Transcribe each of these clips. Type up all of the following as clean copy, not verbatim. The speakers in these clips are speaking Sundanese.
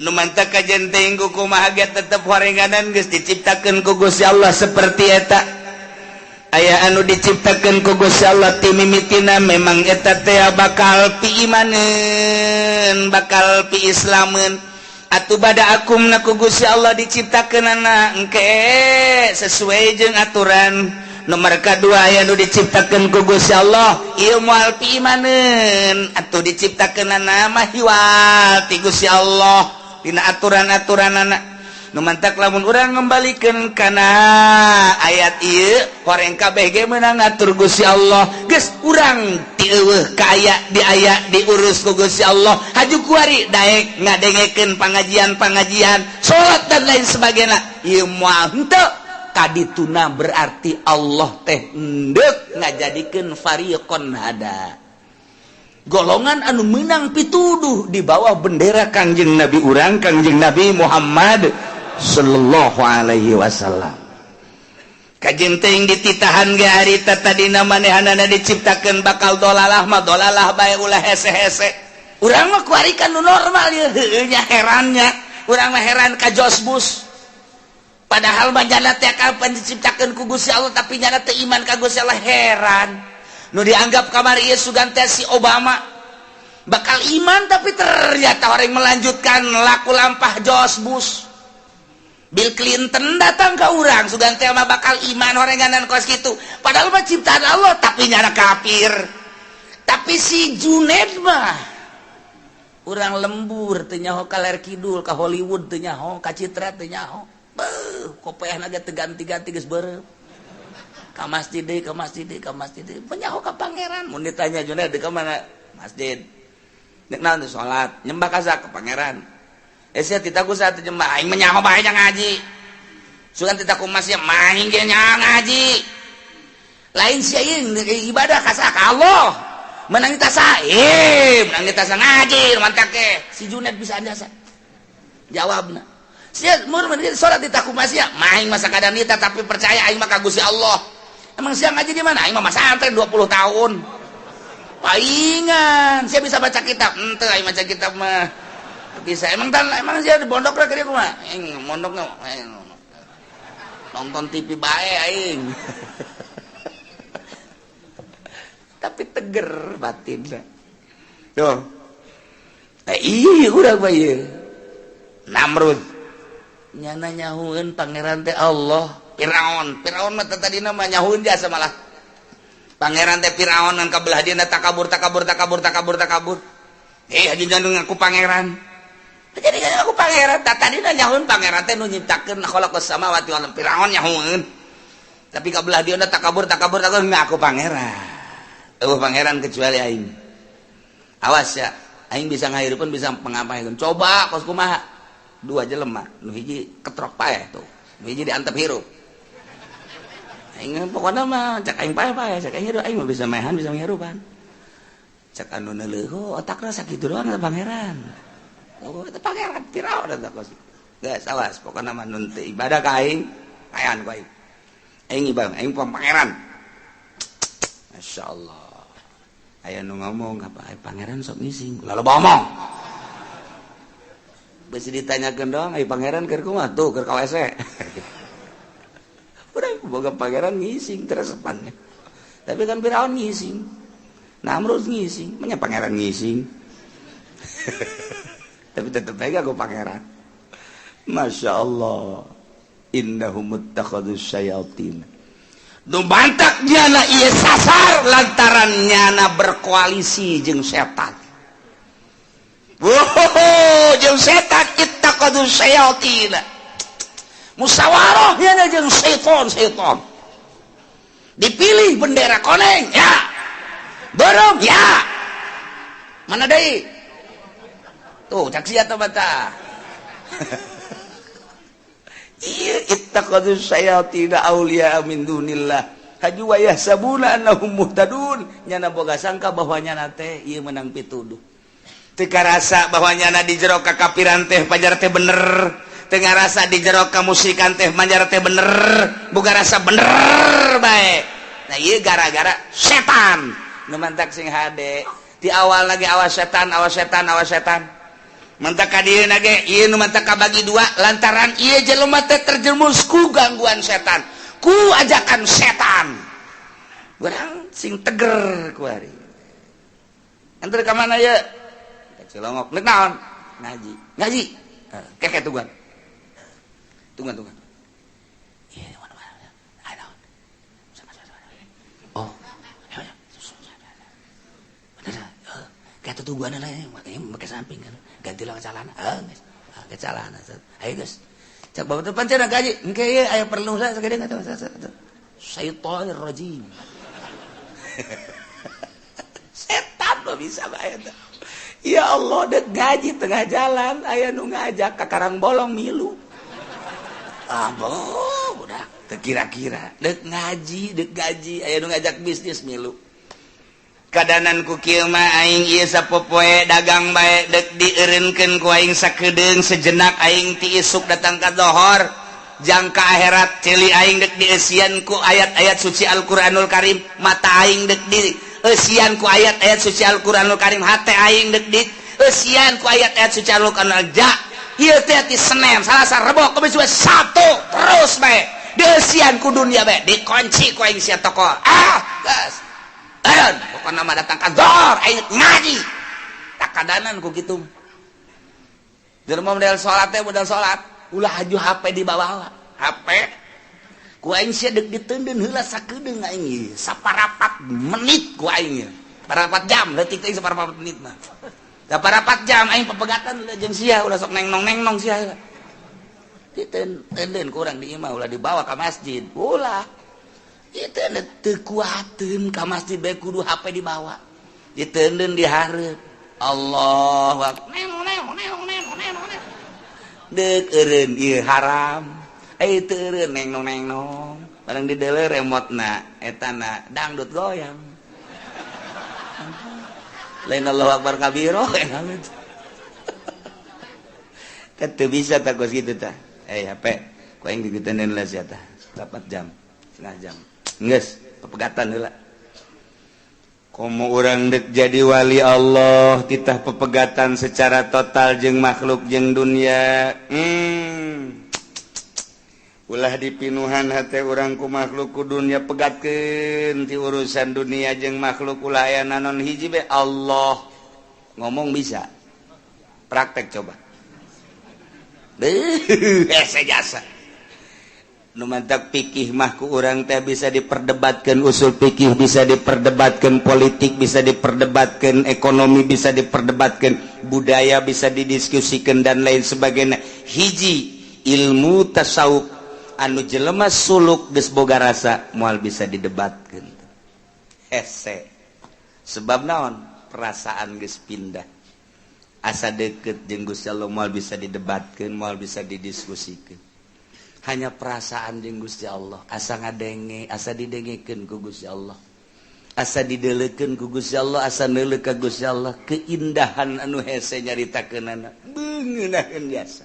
Nu mantak kajen teuing ku kumaha ge tetep horenganan geus diciptakeun ku Gusti Allah seperti eta. Aya anu diciptakeun ku Gusti Allah ti mimitina memang eta teh bakal piimaneun, bakal piislameun. Atuh bada akum na ku Gusti Allah diciptakeunana engke sesuai jeung aturan. Nomor kedua, aya nu diciptakeun ku Gusti Allah ieu moal piimaneun, atuh diciptakeunana mah hiwal ti Gusti Allah dina aturan-aturanana. Nu mantak lamun urang ngembalikan kana ayat ieu, horeng kabeh ge meunang ngatur Gusti Allah. Geus urang ti eueuh ka aya, di aya diurus ku Gusti Allah. Haju kuari daek ngadengekeun pangajian-pangajian, salat, dan lain sebagainya, ieu moal henteu kadituna. Berarti Allah teh endek ngajadikeun fariqon hada, golongan anu menang pituduh di bawah bendera Kangjeng Nabi urang, Kangjeng Nabi Muhammad Sallallahu Alaihi Wasallam. Kajeng teuing dititahan ge harita tadina manehanana diciptakeun bakal dolalah mah dolalah bae, ulah hese-hese. Urang mah kuari kan nu normal ya. Heueuh nya, herannya urang mah heran ka George Bush. Padahal mah nyana teh kapan diciptakeun ku Gusti Allah, tapi nyana teu iman ka Gusti Allah. Heran nu dianggap kamari ieu sugan teh si Obama bakal iman, tapi ternyata orang melanjutkan laku lampah George Bush. Bill Clinton datang ke urang, sugan teh mah bakal iman horenganan kos gitu, padahal mah ciptaan Allah, tapi nyana kafir. Tapi si Junet mah urang lembur teu nyaho ka ler kidul, ka Hollywood teu nyaho, ka Citra teu nyaho. Beuh, kopeahna ge teu ganti-ganti, geus beureum. Ka masjid deui, ka masjid deui, ka masjid deui, penyaho ka pangeran. Mun ditanya, "Junet di ka mana?" "Masjid." "Nek naon?" "Salat." "Nyembah ka ka pangeran?" "Eh, sia tita ku saat nyembah." "Aing mah nyaho bae ngaji." "Sugan tita ku masjid?" "Maing ge ngaji." "Lain sia ieu ibadah ka ka Allah?" "Menang ditasa." "Eh, menang ditasa ngaji." Mantak ke si Junet bisa jasa jawabna. "Sia mun salat di taku masjid?" "Maing masa kadang nita, tapi percaya aing mah ka Gusti Allah." "Emang sia ngaji di mana?" "Aing mah masantren 20 tahun." "Paingan sia bisa baca kitab?" "Ente, aing baca kitab mah bisa." "Emang tan, emang sia di pondok lah kerja kumaha?" "Aing mondok nonton TV bae aing." Tapi teger batin tuh. Eh, iya, urang mah ieu Namrud nyana nyahueun pangeran teh Allah. Firaun, Firaun mah tadi mah nyahueun jasa malah pangeran teh Firaun, ngan kabelah dieuna takabur, takabur, takabur, takabur, takabur. Eh, haji ngaku pangeran, jadi kan aku pangeran. Tak tadi nyahueun pangeran teh nu nyiptakeun khalaqas samawati wal ardh. Firaun nyahueun, tapi kabelah dieuna takabur, takabur, takabur, ngaku pangeran. Eueuh pangeran kecuali aing. Awas ya, aing bisa ngahirupkeun, bisa pengapain. Coba kos kumaha dua jelema, nu hiji ketrok paeh tuh, nu hiji diantep hirup. Aing pokoknya mah cak aing paeh paeh, cak aing hirup. Aing mah bisa maehan, bisa ngirupan. Cak anu neuleuh, otakna sakitu doang eta pangeran. Oh, eta pangeran Firaun eta kos. Geus, awas, pokokna mah nu teu ibadah ka aing, paehan ku aing. Aing ibadah, aing pangeran. Masya Allah. Aya nu ngomong apa, "Pangeran sok ngising." Lalu ngomong. Besi ditanyakeun doang, "Ai pangeran keur kumaha?" "Tuh, keur ka WC." Udah boga pangeran ngising teresepannya. Tapi kan Firaun ngising. Namrud ngising, menya pangeran ngising. Tapi tetep aja aku pangeran. Masya Allah. Innahum muttakhadus syayatin. Nu mantak nyana ieu sasar lantaran nyana berkoalisi jeung setan. Wow, jeung setan, ittakhadus syayatin. Musyawarah nyana jeung setan setan. Dipilih bendera koneng ya. Dorong ya. Mana deui? Tuh, cak sia teh mata. Iya, ittakhadus syayatin auliya min dunillah. Haju wa yahsabuna annahum muhtadun. Nyana boga sangka bahwa nyana teh ieu menang pituduh. Teu karasa bahwa nyana di jero kakafiran teh pajar teh bener. Teu ngarasa di jero kamusyrikan teh pajar teh bener. Boga rasa bener bae. Nah, ieu gara-gara setan. Nu mantak sing hade. Di awal lagi, awas setan, awas setan, awas setan. Mantak ka dieu ge ieu nu mantak kabagi dua lantaran ieu jelema teh terjerumus ku gangguan setan, ku ajakan setan. Urang sing teger kuari. Antar ka mana ya? Ka Cilongok. Nek naon? Ngaji. Ngaji. Keke tungguan. Tungguan, tungguan. Iya, mana mana. Ayo. Oh. Bener. Kayak tungguan lah, makanya pakai samping kan. Ganti lah celana. Ah, geus. Ke celana. Ayo, guys. Cak bapak depan cenah gaji. Engke ieu aya perlu saya sagede enggak. Syaitonir rajim. Setan lo bisa bae. Ya Allah, dek gaji tengah jalan aya nu ngajak ka Karang Bolong, milu. Ah, udah kira-kira dek ngaji, dek gaji aya nu ngajak bisnis, milu. Kadanan ku kieu mah aing ieu sapopoe dagang bae, dek dieureunkeun ku aing sakedeung sejenak. Aing ti isuk datang ka dohor jangka akhirat, ceuli aing dek dieusian ku ayat-ayat suci Al-Qur'anul Karim, mata aing dek dieusian ku ayat-ayat suci Al-Qur'anul Karim, hate aing dek dieusian ku ayat-ayat suci Al-Qur'anul ja. Ieu teh ti Senin, Salasa, Rebo, Kamis, Sabtu terus bae dieusian ku dunia bae, dikunci ku aing sia toko. Ah, geus. Eureun, pokona mah datang ka dohor aing ngaji. Takadanan ku kitu. Jelema model salat teh, model salat ulah haju HP dibawa. HP ku aing sia dek diteundeun heula sakedeung aing saparapat menit ku aing, parapat jam leutik teh, saparapat menit mah. Saparapat jam aing pepegatan ulah jeung sia, ulah sok neng nong neng nong sia heula. Diteundeun kurang di imah, ulah dibawa ka masjid, ulah itu teu kuateun ka masjid bae kudu HP dibawa. Diteundeun di hareup, Allahu akbar, neng neng neng neng neng neng, dek eureun ieu haram eh teu eureun, neng nong neng nong, barang dideuleu remote na eta na dangdut goyang, lain Allahu akbar kabiro. Kan teu bisa tak kos kitu tah. Eh, HP ku aing diteundeun lah sia tah 4 jam, setengah jam geus pepegatan heula. Komo urang dek jadi wali Allah, titah pepegatan secara total jeung makhluk jeung dunia. Ulah dipinuhan hati urang ku makhluk, ku dunia. Pegatkeun ti urusan dunia jeung makhluk, ulah aya nanon, hiji be Allah. Ngomong bisa, praktek coba. Hese jasa. Nu mantak pikih mah ku urang teh bisa diperdebatkan, usul pikih bisa diperdebatkan, politik bisa diperdebatkan, ekonomi bisa diperdebatkan, budaya bisa didiskusikan, dan lain sebagainya. Hiji ilmu tasawuf anu jelema suluk geus boga rasa moal bisa didebatkan, hese. Sebab naon? Perasaan geus pindah, asa deket jeung Gusti Allah, moal bisa didebatkan, moal bisa didiskusikan. Hanya perasaan jeung Gusti Allah, asa ngadenge, asa didengekeun ku Gusti Allah, asa didelekeun ku Gusti Allah, asa neuleuh ka Gusti Allah, keindahan anu hese nyaritakeunana, beungeunahkeun biasa.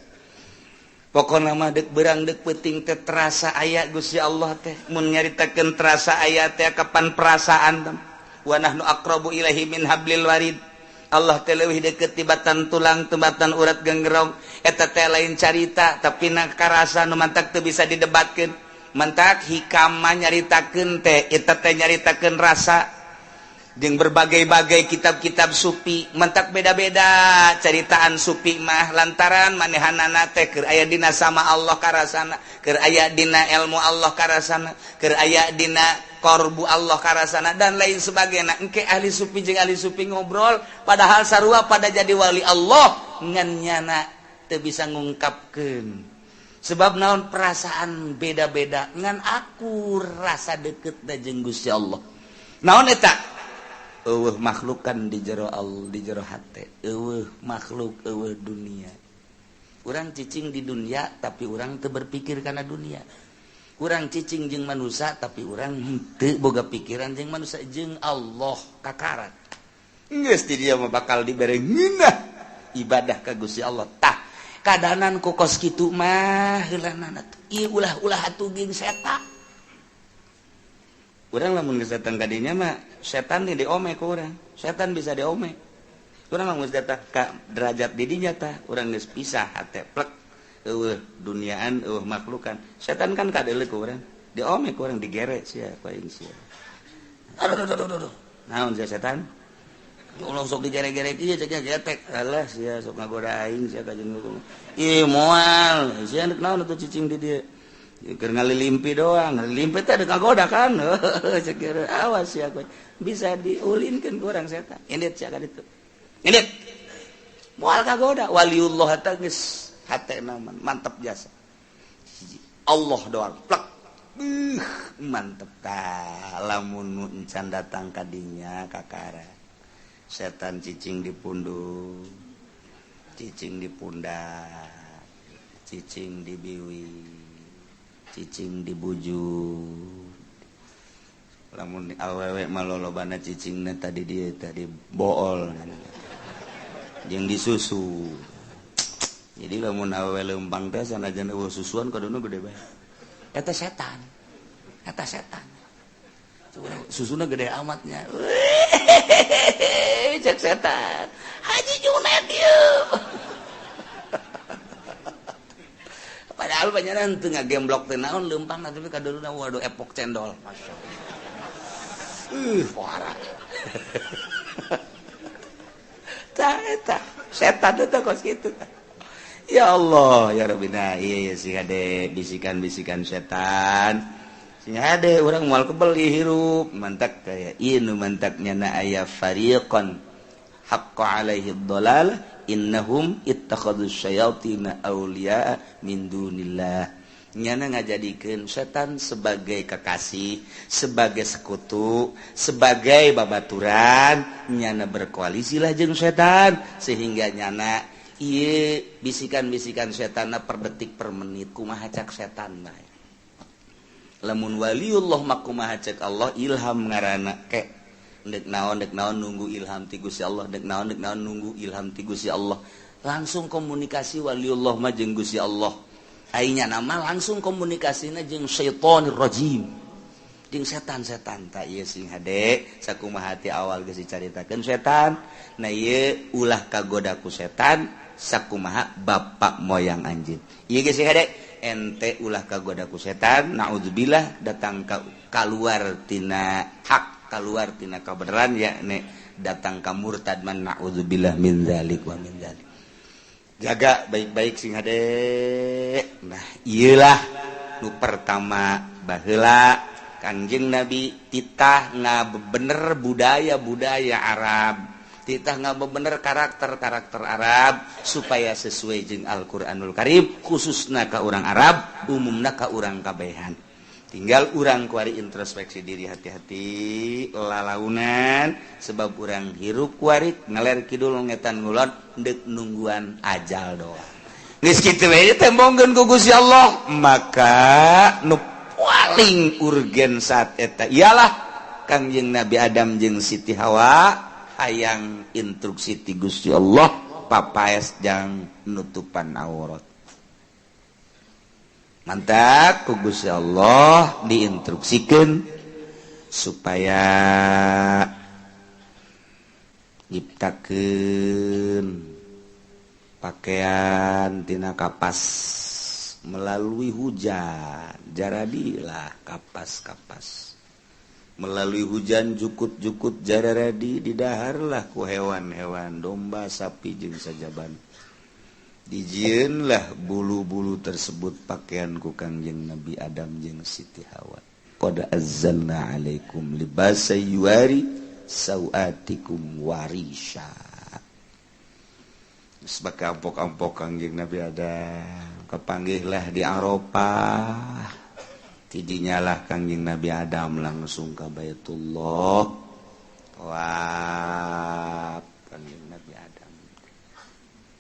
Pokona mah dek berang dek peuting teh terasa aya Gusti Allah teh. Mun nyaritakeun terasa aya teh kapan perasaan teh? Wa nahnu aqrabu ilaihi min hablil warid. Allah teh leuwih deukeut tibatan tulang, tibatan urat genggerong. Eta teh lain carita, tapi na karasa nu mantak teu bisa didebatkeun. Mantak Hikam mah nyaritakeun teh eta teh nyaritakeun rasa jeung berbagai-bagai kitab-kitab sufi. Mentak beda-beda caritaan sufi mah lantaran manehanana teh keur aya dina sama Allah karasana, keur aya dina ilmu Allah karasana, keur aya dina korbu Allah karasana, dan lain sebagainya. Engke ahli sufi jeung ahli sufi ngobrol, padahal sarua pada jadi wali Allah, ngan nyana teu bisa ngungkapkeun. Sebab naon? Perasaan beda-beda, ngan aku rasa deket da jeung Gusti Allah. Naon eta? Eueuh makhlukan di jero Allah, di jero hate eueuh makhluk, eueuh dunia. Urang cicing di dunia, tapi urang teu berpikir karena dunia. Urang cicing jeung manusia, tapi urang henteu boga pikiran jeung manusia, jeung Allah kakarat. Geus di dia mah bakal dibere ngeunah ibadah ka Gusti Allah. Tah, kadanan ku kos kitu mah heulanana tuh ieu ulah-ulah atuh jeung setan. Urang lamun geus datang ka dinya mah setan di diome ku urang. Setan bisa diome. Urang mah geus datang ka derajat di dinya tah, urang geus pisah hate plek. Eueuh duniaan, eueuh makhlukan. Setan kan kadeuleu ku urang. Diome ku urang digere sia ku aing sia. Aduh aduh aduh aduh. Naon sia setan? Ulah sok digere-gere ieu cek getek. Alah sia sok ngagoda aing sia ka jeung. Ih moal, sia rek naon atuh cicing di dieu. Keur ngalilimpi doang, ngalilimpi teh ada kagoda kan. Cek awas sia kowe. Bisa diulinkeun ku urang setan. Indit sia ka ditu. Indit. Moal kagoda waliullah teh geus hatena mantep jasa. Allah doang plek. Mantep tah lamun nu encan datang ka dinya kakara. Setan cicing di pundung, cicing di pundak, cicing di biwi, cicing di bujur. Lamun awewe mah lolobana cicingna tadi dia tadi bool jeung disusu. Jadi lamun awewe leumpang teh sanajan eueuh susuan kaduna gede bae. Eta setan. Eta setan. Susuna gede amatnya. Cek setan. Haji Junet ieu. Padahal banyaran teu ngagemblok teh naon leumpang tapi kaduluna waduh epok cendol. Masyaallah. Parah. Tah eta setan teh kos kitu. Ya Allah, ya Rabbina, iya sih hade bisikan-bisikan setan. Sing hade urang moal kebel hirup, mantak kaya ieu nu mantak nyana aya fariqan haqqa alaihi dhalal innahum ittakhadhus syayatina awliya min dunillah. Nyana ngajadikeun setan sebagai kekasih, sebagai sekutu, sebagai babaturan, nyana berkoalisilah jeung setan sehingga nyana ieu bisikan-bisikan setanna per detik per menit kumaha cak setan bae. Lamun waliullah mah kumaha cek Allah ilham ngaranna ke dek naon nunggu ilham ti Gusti Allah, dek naon nunggu ilham ti Gusti Allah. Langsung komunikasi waliullah mah jeung Gusti Allah. Ainya nama langsung komunikasina jeung syaitonir rajim. Jeung setan-setan ta ieu sing hade sakumaha ti awal geus dicaritakeun setan. Nah ieu ulah kagoda ku setan sakumaha bapak moyang anjeun. Ieu geus sing hade ente ulah kagoda ku setan, naudzubillah datang ka kaluar tina hak, kaluar tina kabeneran yakni datang ka murtad man naudzubillah min zalik wa min zalik. Jaga baik-baik sing hade. Nah, ieulah nu pertama baheula Kangjeng Nabi titah ngabener budaya-budaya Arab, titah ngabener karakter-karakter Arab supaya sesuai jeung Al-Qur'anul Karim, khususna ka urang Arab, umumna ka urang kabehan. Tinggal urang kuari introspeksi diri hati-hati lalaunan sebab urang hirup kuari ngaler kidul ngetan ngulon deuk nungguan ajal doang. Geus kitu we tembongkeun ku Gusti Allah, maka nu paling urgen saat eta ialah Kangjeng Nabi Adam jeung Siti Hawa hayang instruksi ti Gusti Allah papaes jang nutupan aurat. Mantap ku Gusti Allah diinstruksikeun supaya nyiptakeun pakaian tina kapas melalui hujan, jaradilah kapas-kapas. Melalui hujan jukut-jukut jararadi didaharlah ku hewan-hewan domba, sapi jeung sajaban. Dijieunlah bulu-bulu tersebut pakaian ku Kangjeng Nabi Adam jeung Siti Hawa. Qad azzalna alaikum libasa yuwari sawatikum warisha. Sebagai ampok-ampok Kangjeng Nabi Adam kepanggihlah di Arafah. Tidinyalah Kangjeng Nabi Adam langsung ke Baitullah. Wah, Kangjeng Nabi Adam.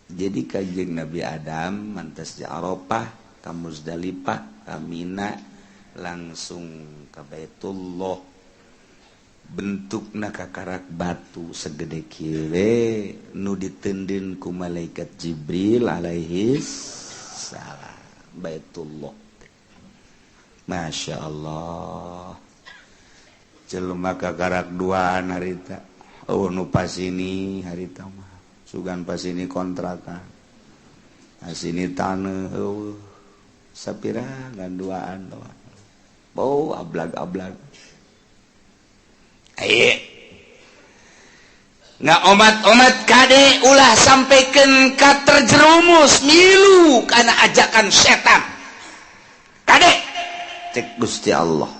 Jadi Kangjeng Nabi Adam mantas di Arafah, ka Muzdalifah, ka Mina, langsung ke Baitullah. Bentukna kakarak batu segede kieu we nu diteundeun ku malaikat Jibril alaihi salam. Baitullah. Masya Allah. Jelema kakarak duaan harita. Oh nu pasini harita mah. Sugan pas ini kontrakan, sini tanah eueuh sapira ngan duaan doang, bau ablag-ablag. Ayo nggak omat-omat, kade, ulah sampaikan ka terjerumus milu karena ajakan setan. Kade, cek Gusti Allah.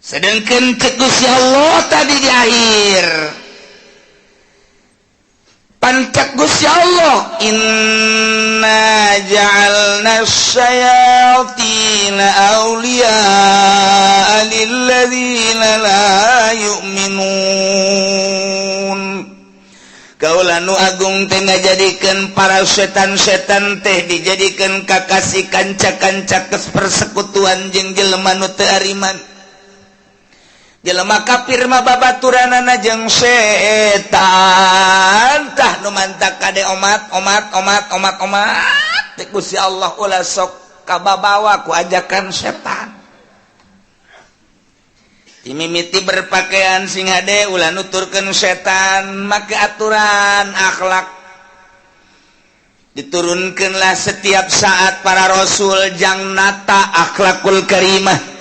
Sedangkan cek Gusti Allah tadi di akhir pan cek Gusti Allah, "Inna ja'alna syayatina awliya lilladzina la yu'minun." Kaula nu agung teh ngajadikeun para setan-setan teh dijadikan kakasih, kanca-kanca persekutuan jeung jelema nu teu ariman. Jelema kafir mah babaturanana jeung setan. Tah, nu mantak kade, omat, omat, omat, omat, omat. Teh Gusti Allah, ulah sok kababawa ku ajakan setan. Mimiti berpakaian sing hade, ulah nuturkeun setan, make aturan akhlak. Diturunkanlah setiap saat para rasul jang nata akhlakul karimah.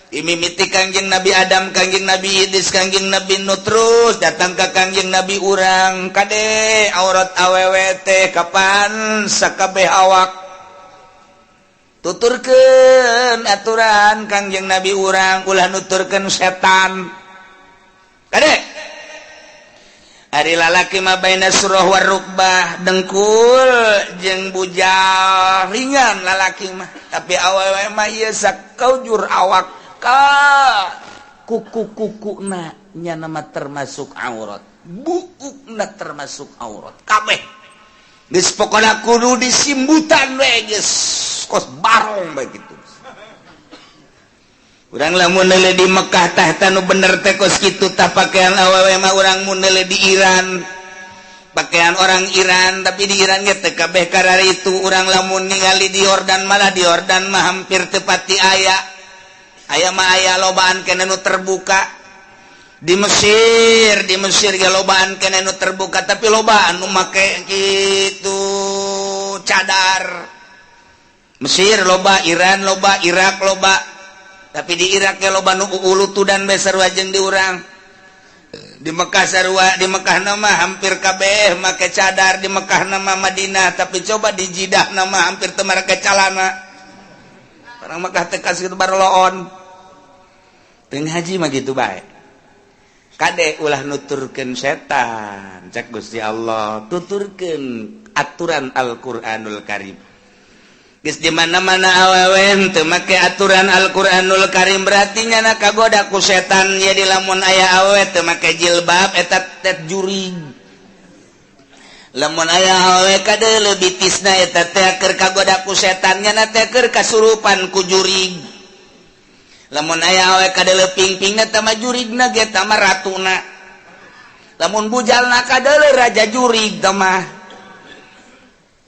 Imimiti Kangjeng Nabi Adam, Kangjeng Nabi Idris, Kangjeng Nabi Nuh, terus datang ke Kangjeng Nabi urang. Kade, aurat awewe teh kapan sakabeh awak. Tuturkeun aturan Kangjeng Nabi urang, ulah nuturkeun setan. Kade, ari lalaki mah baina surah warukbah, dengkul jeung bujal ringan lalaki mah, tapi awewe mah ieu sakaujur awak ka kuku-kukuna nya nama termasuk aurat, buukna termasuk aurat kabeh. Geus pokona kudu disimbutan we, geus kos barong bae kitu. Urang lamun neuleuh di Mekah, tah, nu bener teh kos kitu tah pakaian awewe mah. Urang mun neuleuh di Iran, pakaian orang Iran, tapi di Iran ge teu kabeh itu. Urang lamun ningali di Yordan, malah di Yordan mah hampir teu pati aya, aya mah aya lobaan keneh nu terbuka. Di Mesir, di Mesir ge lobaan keneh nu terbuka, tapi lobaan nu make kitu cadar. Mesir loba, Iran loba, Irak loba, tapi di Irak ge loba nu ulutudan bae, sarua jeung di urang. Di Mekah sarua, di Mekah nama hampir kabeh make cadar di Mekah nama Madinah, tapi coba di Jidah nama hampir teu make calana. Orang Mekah teh kasih baroloon. Teu haji mah gitu bae. Kade, ulah nuturkeun setan, cek Gusti Allah, tuturkeun aturan Al-Qur'anul Karim. Geus di mana-mana awewe teu make aturan Al-Qur'anul Karim, berarti nyana kagoda ku setan. Jadi lamun aya awewe teu make jilbab, eta teh jurig. Lamun aya awewe kadeuleu bitisna, eta teh keur kagoda ku setan, nyana teh keur kasurupan ku jurig. Lamun aya awewe kadeuleu pingpingna, teh mah jurigna ge tah mah ratuna. Lamun bujalna kadeuleu, raja jurig teh mah.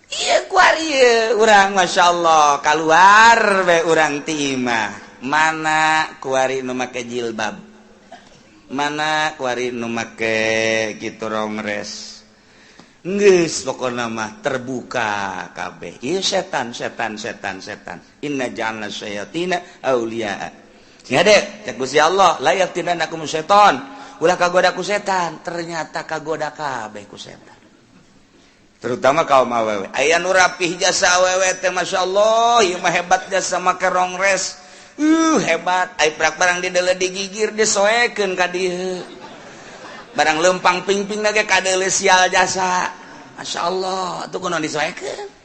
Iya, kuari urang, Masya Allah, keluar we urang ti imah, mana kuari nu make jilbab, mana kuari nu make kitu rongres. Geus pokona mah terbuka kabeh. Ieu setan, setan, setan, setan. Inna ja'alna syayatina auliya. Sing hade, cek Gusti Allah, la yaftinannakum syaitan, ulah kagoda ku setan. Ternyata kagoda kabeh ku setan, terutama kaum awewe. Aya nu rapih jasa awewe teh, Masya Allah, ieu mah hebat jasa make rongres, hebat. Ai prak barang di deuleu digigir, disoekeun ka dieu, barang lempang pingping ge kadeuleu sial jasa. Masya Allah, atuh kunaon disoekeun?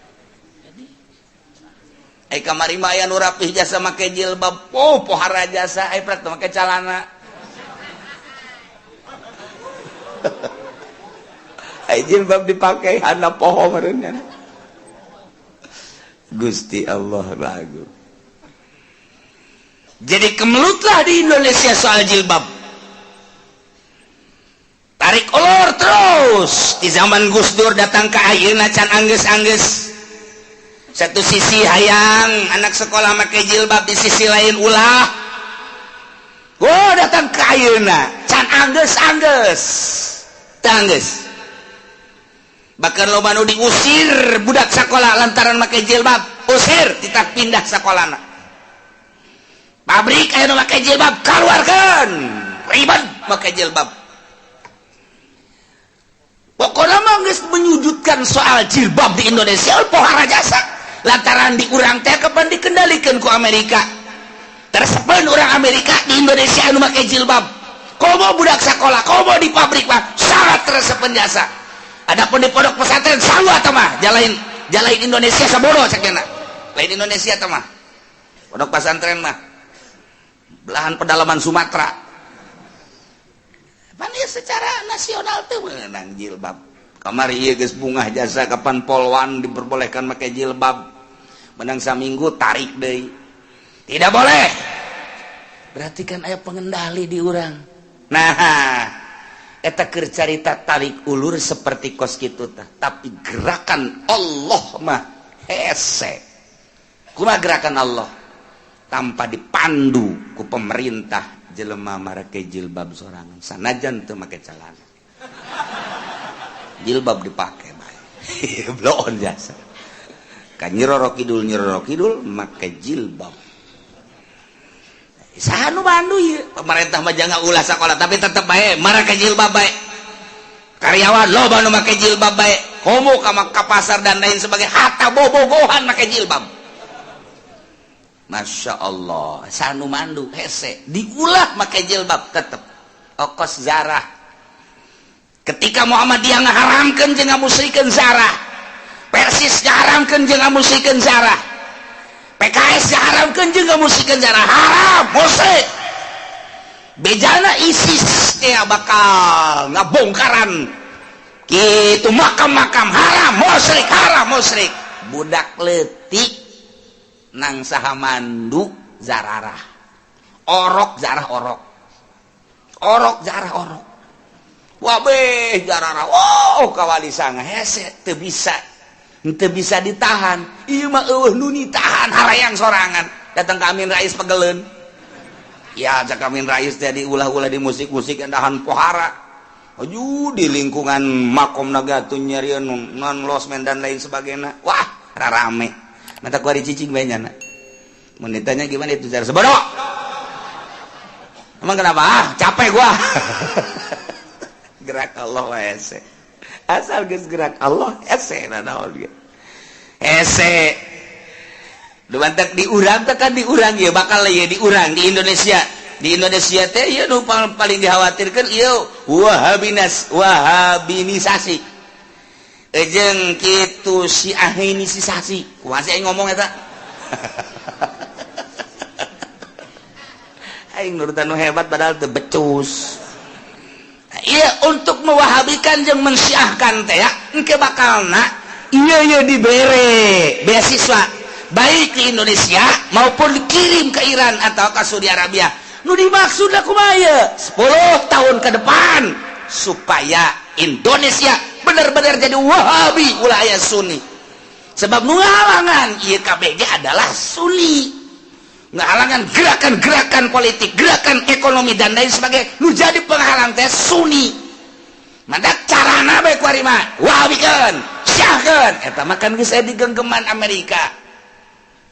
Ai kamari mah aya nu rapih jasa make jilbab, oh, pohara jasa, ai prak teu make calana. Ai jilbab dipakai hana poho meureun. Gusti Allah lagu. Jadi kemelutlah di Indonesia soal jilbab. Tarik ulur terus di zaman Gus Dur datang ke ayeuna can anggeus-anggeus. Satu sisi hayang anak sekolah make jilbab, di sisi lain ulah. Oh, datang ke ayeuna can anggeus-anggeus. Tangges bahkan loba nu diusir budak sekolah lantaran make jilbab, usir tidak pindah sekolahna. Pabrik aya nu make jilbab, keluarkan, ribet make jilbab. Pokoknya mah geus menyudutkan soal jilbab di Indonesia pohara jasa, lantaran di urang teh kapan dikendalikan ku Amerika. Teresepeun orang Amerika di Indonesia anu make jilbab, komo budak sekolah, komo di pabrik mah sangat teresepeun jasa. Adapun di pondok pesantren sarua atau mah jalain jalain Indonesia sabodo cekena lain Indonesia teh mah. Pondok pesantren mah belahan pedalaman Sumatera. Pan ieu secara nasional teu meunang jilbab. Kamari ieu geus bungah jasa kapan polwan diperbolehkan make jilbab, menang saminggu tarik deui, tidak boleh. Berarti kan aya pengendali di urang. Nah, eta keur carita tarik ulur seperti kos kitu tah, tapi gerakan Allah mah hese. Kumaha gerakan Allah? Tanpa dipandu ku pemerintah, jelema marake jilbab sorangan, sanajan teu make celana, jilbab dipake bae. Bloon jasa ka Nyi Roro Kidul, Nyi Roro Kidul make jilbab. Saha nu mandu ieu? Pemerintah mah jangan ulah sekolah, tapi tetep bae marake jilbab bae. Karyawan loba nu make jilbab bae, komo ka ka pasar dan lain sebagainya, hatta bobogohan make jilbab. Masya Allah, sanu mandu? Hese diulah make jilbab tetep okos zarah. Ketika Muhammadiyah ngaharamkeun jeung ngamusrikeun zarah, Persis ngaharamkeun jeung ngamusrikeun zarah, PKS ngaharamkeun jeung ngamusrikeun zarah, haram musyrik. Bejana ISIS teh bakal ngabongkaran gitu makam-makam, haram musyrik, haram musyrik. Budak leutik nang saha mandu? Zararah orok, zarah orok, orok zarah orok, wabeh jararah. Oh, kawali sanga hese, teu bisa, teu bisa ditahan. Ieu mah eueuh nu ditahan, harayang sorangan. Datang ke Amin Rais pegeleun ya, cak Amin Rais teh diulah-ulah di musik-musik endahan pohara. Aduh, di lingkungan makom naga tuh nyarian non losmen dan lain sebagainya. Wah, rarame mata kuari cicing bae nyana. Mun ditanya gimana itu cara sebodoh. Emang kenapa? Ah, capek gua. Gerak Allah hese. Asal geus gerak Allah hese, naon ge. Hese. Nu mantak diurang teh kan diurang ieu bakal ieu diurang di Indonesia. Di Indonesia teh ieu nu paling dikhawatirkan ieu wahabinas, wahabinisasi. Ejeng kitu syiahinisasi. Kumaha sih aing ngomong eta? Aing nurutan nu hebat padahal teu becus. Iya, untuk mewahabikan jeung mensyiahkan teh ya, engke bakalna iya iya dibere beasiswa baik di Indonesia maupun dikirim ke Iran atau ke Saudi Arabia. Nu dimaksud kumaha ieu? 10 tahun ke depan supaya Indonesia benar-benar jadi Wahabi, ulah aya Sunni. Sebab nu ngahalangan ieu KBG adalah Sunni, ngahalangan gerakan-gerakan politik, gerakan ekonomi dan lain sebagainya. Nu jadi penghalang teh Sunni. Maka carana bae kuari mah wahabikeun, syiahkeun. Eta mah kan geus aya di genggeman Amerika.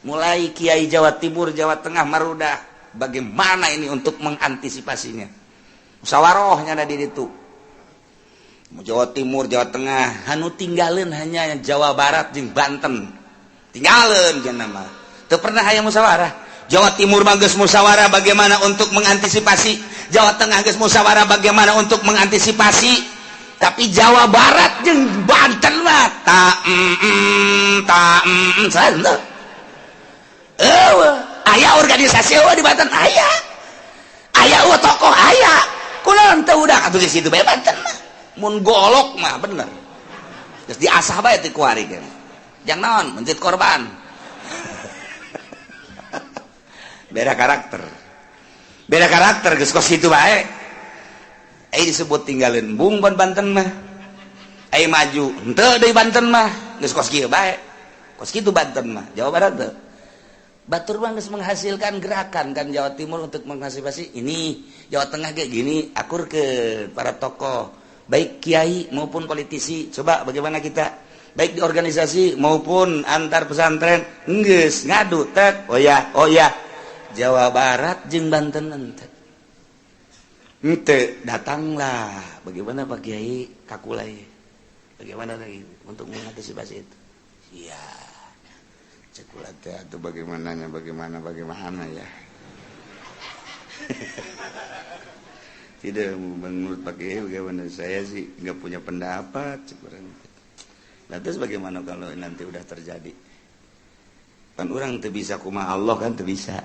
Mulai Kiai Jawa Timur, Jawa Tengah marudah, bagaimana ini untuk mengantisipasinya? Musyawarahnya ada di ditu. Jawa Timur, Jawa Tengah, anu tinggalin hanya Jawa Barat jeung Banten. Tinggalin jeung nama. Teu pernah aya musyawarah. Jawa Timur mah geus musyawarah bagaimana untuk mengantisipasi, Jawa Tengah geus musyawarah bagaimana untuk mengantisipasi. Tapi Jawa Barat jeung Banten mah ta ta mm, aya organisasi eueuh di Banten, aya aya eueuh tokoh, aya kunaon teu udah atuh di situ bae. Banten mah mun golok mah bener geus diasah bae ti kuari ge jang naon mencit korban. Beda karakter, beda karakter, geus kos kitu bae. Ai disebut tinggalin bung ban Banten mah, ai maju henteu deui Banten mah, geus kos kieu bae, kos kitu Banten mah. Jawa Barat teu, batur mah geus menghasilkan gerakan kan. Jawa Timur untuk mengantisipasi ini, Jawa Tengah kayak gini, akur ke para tokoh. Baik kiai maupun politisi, coba bagaimana kita, baik di organisasi maupun antar pesantren, geus ngadu tek. Oh ya, oh ya, Jawa Barat jeung Banten ente ente datanglah. Bagaimana, Pak Kiai, kakulai bagaimana lagi untuk mengantisipasi itu? Iya, cek kula teh atau bagaimananya, bagaimana bagaimana ya? Tidak, menurut Pak Kiai bagaimana? Saya sih nggak punya pendapat, cek urang. Nah, terus bagaimana kalau nanti udah terjadi? Kan orang tuh bisa kumaha, Allah kan tuh bisa.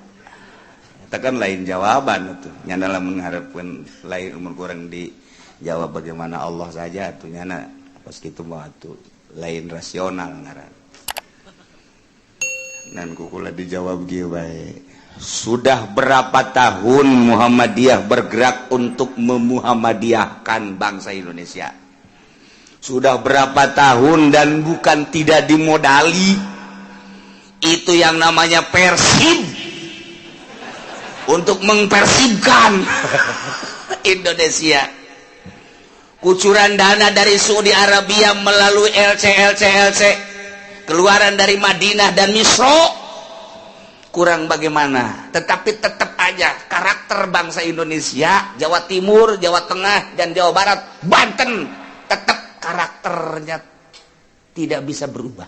Eta kan lain jawaban itu. Nyana lah mengharapkan lain umur kurang dijawab bagaimana Allah saja tuh, nyana pas gitu mah tuh lain rasional ngaran. Dan ku kula dijawab kieu bae. Sudah berapa tahun Muhammadiyah bergerak untuk memuhammadiyahkan bangsa Indonesia? Sudah berapa tahun dan bukan tidak dimodali. Itu yang namanya Persib untuk mempersibkan Indonesia. Kucuran dana dari Saudi Arabia melalui LC LC LC, keluaran dari Madinah dan Misro kurang bagaimana, tetapi tetap aja karakter bangsa Indonesia, Jawa Timur, Jawa Tengah, dan Jawa Barat, Banten, tetap karakternya tidak bisa berubah.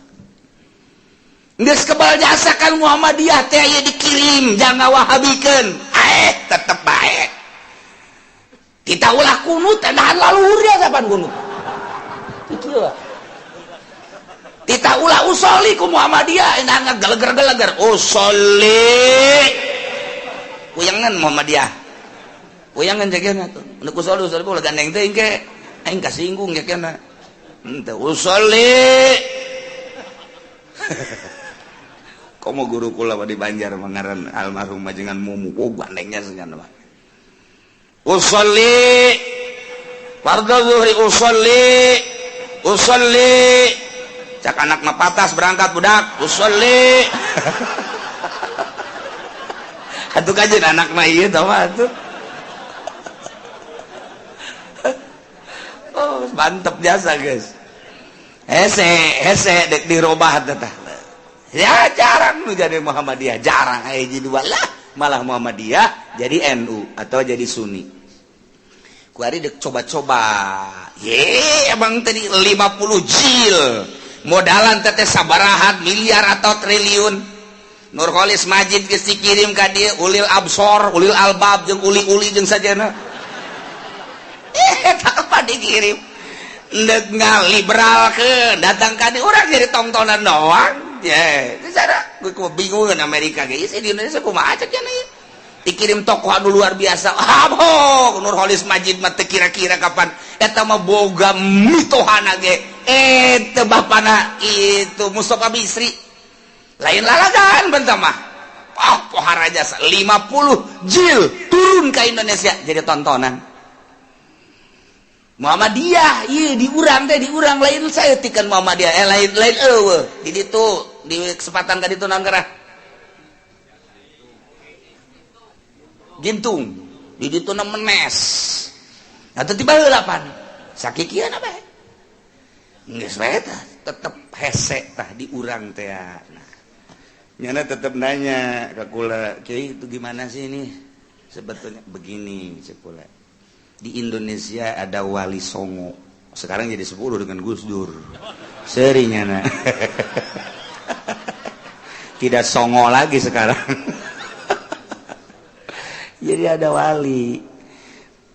Geus kebal jasa kan Muhammadiyah teh aya dikirim jangan wahabikeun, eh tetep bae. Kita ulah kunut nahan laluhurnya kapan kunut? Kieu. Kita ulah usoli ku Muhammadiyah enak ngageleger-geleger usoli. Kuyangan Muhammadiyah. Kuyangan jagana tuh. Nu usoli usoli ulah gandeng teuing ke. Aing kasinggung jagana. Henteu usoli. Komo guru kula di Banjar mengaran almarhum majengan Mumu, oh gandengnya sengan mah. Usolli fardhu zuhri, usolli usolli, cak anak mah patas berangkat budak usolli. Atuh kajeun anak mah ieu tah mah atuh. Oh, mantep jasa guys. Hese hese dek dirobah teh. Ya jarang nu jadi Muhammadiyah, jarang aya jadi dua lah, malah Muhammadiyah jadi NU atau jadi Sunni. Kuari dek coba-coba. Ye, emang tadi 50 jil. Modalan teteh sabarahat miliar atau triliun. Nurcholish Madjid geus dikirim ka dieu ulil absor, ulil albab jeung uli-uli jeung sajana. Eh, tak apa dikirim. Ndek ngaliberalkeun, datang ka dieu urang jadi tongtonan doang. Ya, cara gue bingung Amerika ge di Indonesia kumaha cek nya dikirim tokoh anu luar biasa. Abok Nurcholish Madjid mah teu kira-kira kapan eta mah boga mitohana ge eh teu bapana itu Mustofa Bisri lain lalagan bentah mah. Oh, pohara jasa 50 jil turun ke Indonesia jadi tontonan. Muhammadiyah iya diurang teh diurang lain saya tikan Muhammadiyah lain lain eueuh di ditu di kesempatan ka ditu naon gerah Gintung di ditu na menes atau tiba heula pan sakikieu bae geus bae tah tetep hese tah diurang teh. Nah nyana tetep nanya ka kula, "Kiai, itu gimana sih ini?" Sebetulnya begini cek kula, di Indonesia ada Wali Songo, sekarang jadi 10 dengan Gus Dur serinya. Nah, tidak songo lagi sekarang. Jadi ada wali.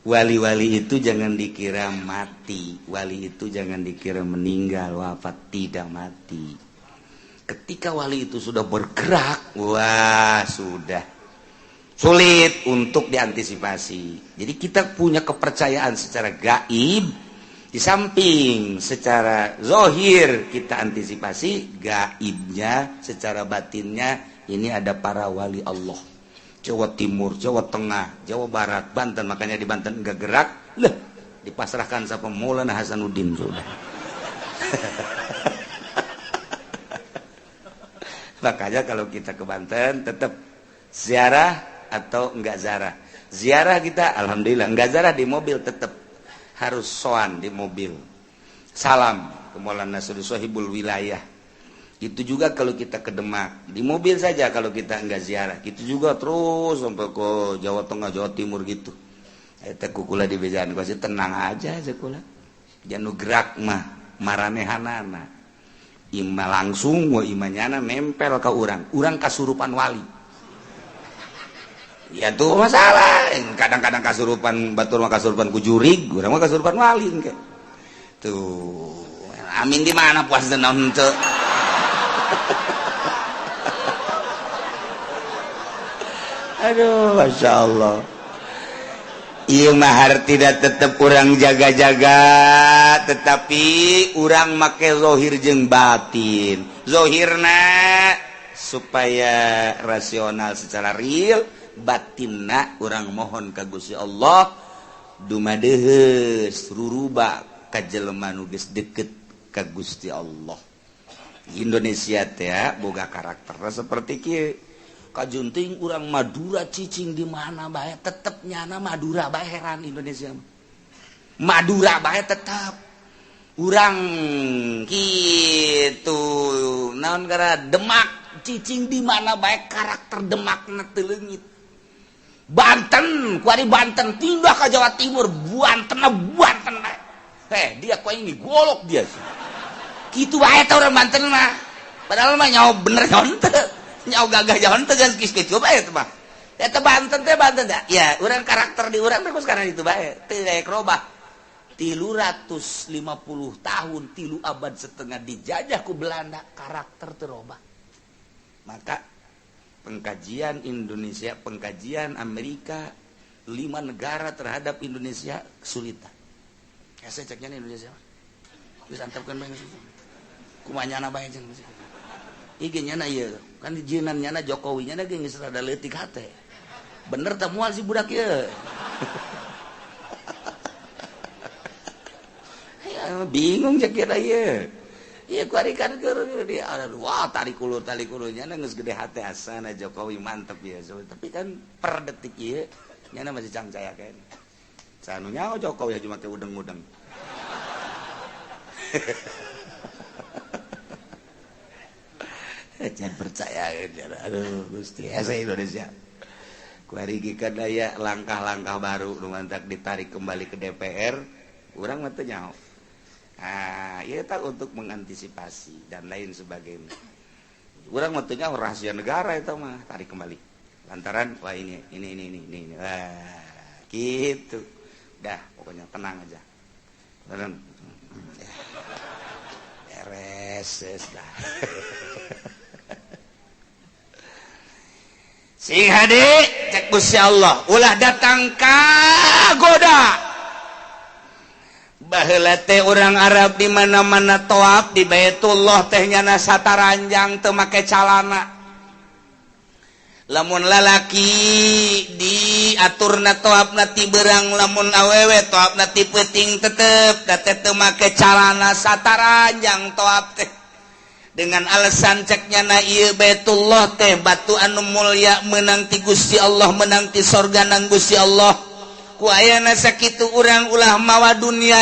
Wali-wali itu jangan dikira mati, wali itu jangan dikira meninggal, wafat, tidak mati. Ketika wali itu sudah bergerak, wah sudah sulit untuk diantisipasi. Jadi kita punya kepercayaan secara gaib, di samping secara zohir kita antisipasi gaibnya, secara batinnya ini ada para wali Allah. Jawa Timur, Jawa Tengah, Jawa Barat, Banten, makanya di Banten enggak gerak, lah dipasrahkan sama Maulana Hasanuddin sudah. Makanya kalau kita ke Banten tetap ziarah atau enggak ziarah. Ziarah kita alhamdulillah, enggak ziarah di mobil tetap. Harus soan di mobil. Salam ke Maulana Sohibul Wilayah. Itu juga kalau kita ke Demak, di mobil saja kalau kita enggak ziarah. Gitu juga terus sampai ke Jawa Tengah, Jawa Timur gitu. Eta kukula di bejaan pasti tenang aja sekolah. Janu gerak mah maranehanana. Ima langsung wa imanyana nempel ke urang. Urang kasurupan wali. Ya tuh masalah. Kadang-kadang kasurupan batur mah kasurupan ku jurig, urang mah kasurupan wali engke. Tuh. Amin di mana puas naon henteu. Aduh, Masya Allah. Ieu mah tidak tetep urang jaga-jaga, tetapi urang make zohir jeung batin. Zohirna supaya rasional secara real, batinna urang mohon ka Gusti Allah dumadeheus ruruba ka jelema nu geus deket ka Gusti Allah. Indonesia teh boga karakterna seperti kieu. Kajunting urang Madura cicing di mana bae tetep nyana Madura bae, heran Indonesia. Madura bae tetep urang kitu naon gara Demak cicing di mana bae karakter Demakna teu leungit. Banten kuari Banten pindah ke Jawa Timur Banten Banten bae. Dia kok ini golok dia sih. Kitu bae teh urang Banten mah. Padahal mah nyaho bener nyaho teu. Nyaho gagah jalan tegas kis kitu bae teh mah. Eta Banten teh Banten teh. Ya, urang karakter di urang teh sekarang itu bae. Teu daek robah. 350 tahun, 3 abad setengah dijajah ku Belanda, karakter teu robah. Maka pengkajian Indonesia, pengkajian Amerika, 5 negara terhadap Indonesia kesulitan. Hese ceknya Indonesia. Geus antepkeun bae geus. Kumaha nyana bae jeung ieu nyana ieu kan jieunan nyana Jokowi nyana ge geus rada leutik hate. Bener teh moal si budak ieu. Ya, bingung cek kira ieu. Ieu kuari kan keur di wah tarik ulur nyana geus gede hate asana Jokowi mantep ya. Tapi kan per detik ieu nyana masih cangcaya keneh. Sanu nyaho Jokowi aja make udeng-udeng. Jangan percaya, aduh Gusti asa Indonesia. Kuari kan aya langkah-langkah baru nu mantak ditarik kembali ke DPR, urang mah teu nyaho. Ah, ieu tah untuk mengantisipasi dan lain sebagainya. Urang mah teu nyaho rahasia negara eta mah tarik kembali. Lantaran wah ini. Wah, gitu. Dah, pokoknya tenang aja. Tenang. Beres dah. Sing hade cek Gusti Allah ulah datang ka goda. Baheula teh urang Arab di mana-mana toab di Baitullah teh nyana sataranjang teu make calana. Lamun lalaki diaturna toabna ti beurang, lamun awewe toabna ti peuting tetep da teh teu make calana sataranjang toab teh. Dengan alasan ceknya na ieu Baitullah teh batu anu mulia menang ti Gusti Allah, menang ti sorga nang Gusti Allah. Ku ayana sakitu urang ulah mawa dunia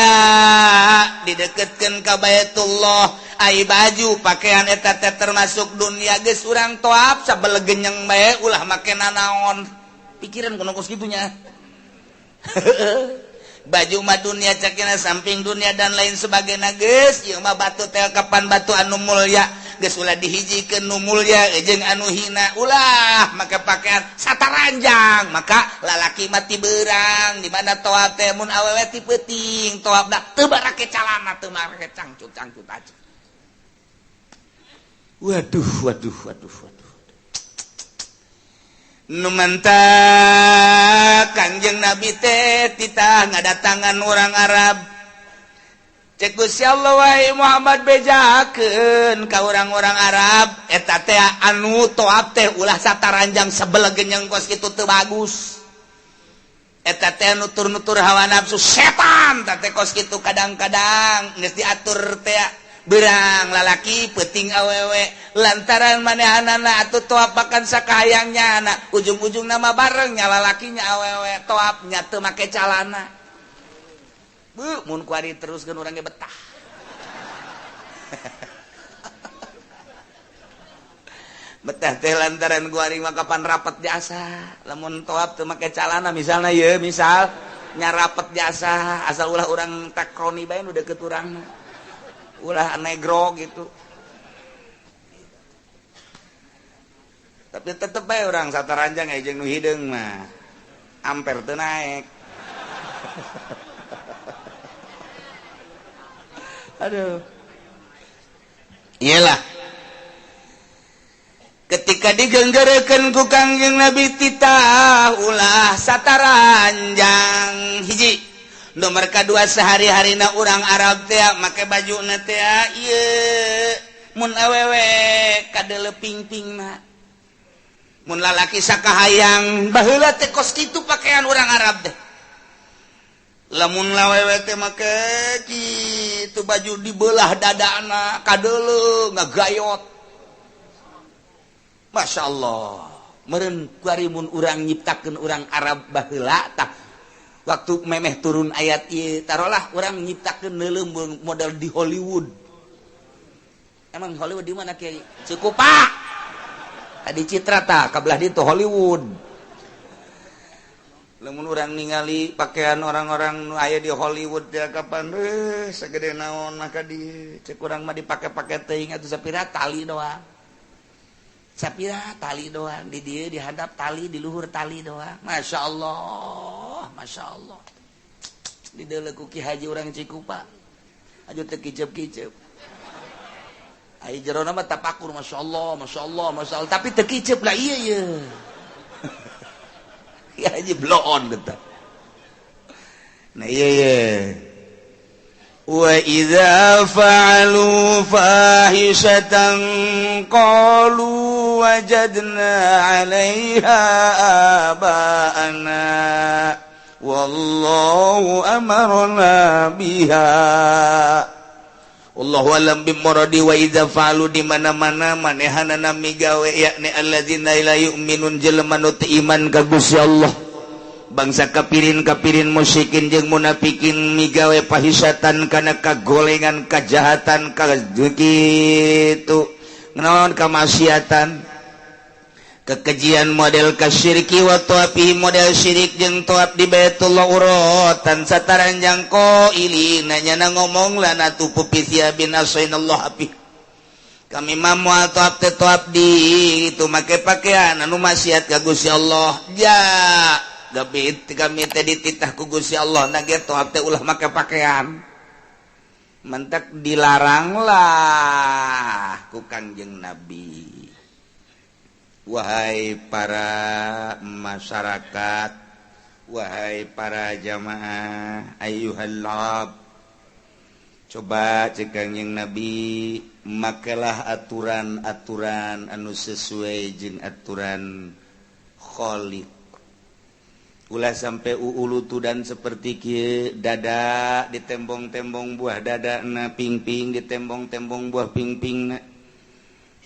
dideketkeun ka Baitullah. Ai baju pakaian eta teh termasuk dunia geus urang toab sabelegenyeng bae ulah make nanaon. Pikiran kuno kos kitunya. Baju mah dunia cekna samping dunia dan lain sebagainya geus ieu mah batu teh kapan batu anu mulya geus ulah dihijikeun nu mulya jeung anu hina ulah make pakaian sataranjang. Maka lalaki mah ti beurang di mana toab teh mun awewe ti peuting toab da teu barake calana teu marake cangcut-cangcut aja. Waduh waduh waduh waduh. Nu mantak Kangjeng Nabi teh titah ngadatangan orang Arab. Cek Gusti Allah wahai Muhammad bejakeun ka urang-urang Arab eta teh anu toab teh ulah sataranjang sebelegenyeng kos kitu teu bagus. Eta teh nutur-nutur hawa nafsu setan teh kos kitu kadang-kadang geus diatur teh berang lalaki peuting awewe lantaran manehanana atuh toab makan sakahayangnya anak ujung-ujung nama bareng nya lalakinya awewe toabnya teu make calana. Bu, mun kuari teruskeun urang ge betah. Betah teh lantaran kuari mah kapan rapet jasa. Lamun toap teu make calana misalna ye, misal nya rapet jasa, asal ulah urang takroni bae nu deukeut urang. Ulah negro gitu. Tapi tetep bae urang sataranjang aya jeung nu hideung mah. Amper teu naek. Aduh. Iyalah. Ketika digenggerekeun ku Kangjeng Nabi titah ulah sataranjang hiji. Nomor kadua sehari-harina urang Arab teh make bajuna teh ieu mun awewe kadeuleu pingpingna. Mun lalaki sakahayang baheula teh kos kitu pakaian urang Arab teh. Lamun lawewe teh make kitu baju dibelah dadana kadeuleu ngagayot. Masya Allah, meureun kuari mun urang nyiptakeun urang Arab baheula tah waktu memeh turun ayat ieu tarolah urang nyiptakeun neuleum model di Hollywood. Emang Hollywood di mana kiai? Cikupa. Tadi Citra tah kabelah ditu Hollywood. Lamun urang ningali pakaian orang-orang nu aya di Hollywood ya kapan segede naon mah ka dieu cek urang mah dipake-pake teuing atuh sapira tali doang. Sapira tali doang di dieu dihadap tali di luhur tali doang. Masya Allah, Masya Allah. Di deuleu ku Ki Haji urang Cikupa. Aju teu kicep-kicep. Ai jerona mah tapakur Masya Allah, Masya Allah, Masya Allah, tapi teu kicep lah ieu ye. Ki Haji bloon eta. Nah ieu ye. Wa idza fa'alu fahishatan qalu wajadna 'alaiha aba'ana wallahu amarna biha. Wallahu alam bimuradi. Wa idza fa'alu di mana-mana manehanana migawe yakni alladzina la yu'minun jelema nu teu iman ka Gusti Allah, bangsa kapirin-kapirin musyrikin jeung munafikin migawe pahisatan kana kagolengan kajahatan ka kitu naon kamaksiatan kekejian model kasyirki wa tawafi model syirik jeung tawaf di Baitullah urotan sataranjang qailina nyana ngomong lana tupu bin asainallah api kami mah moal tawaf teh tawaf di itu make pakaian anu maksiat ka Gusti Allah ja gabit kami teh dititah ku Gusti Allah na ge tawaf teh ulah make pakaian mentak dilaranglah ku Kangjeng Nabi. Wahai para masyarakat, wahai para jamaah, ayyuhal ab, coba cek Kangjeng Nabi makelah aturan-aturan anu sesuai jeung aturan Khaliq. Ulah sampai uulutudan seperti kieu, dada ditembong-tembong buah dada na, pingping ditembong-tembong buah pingping na.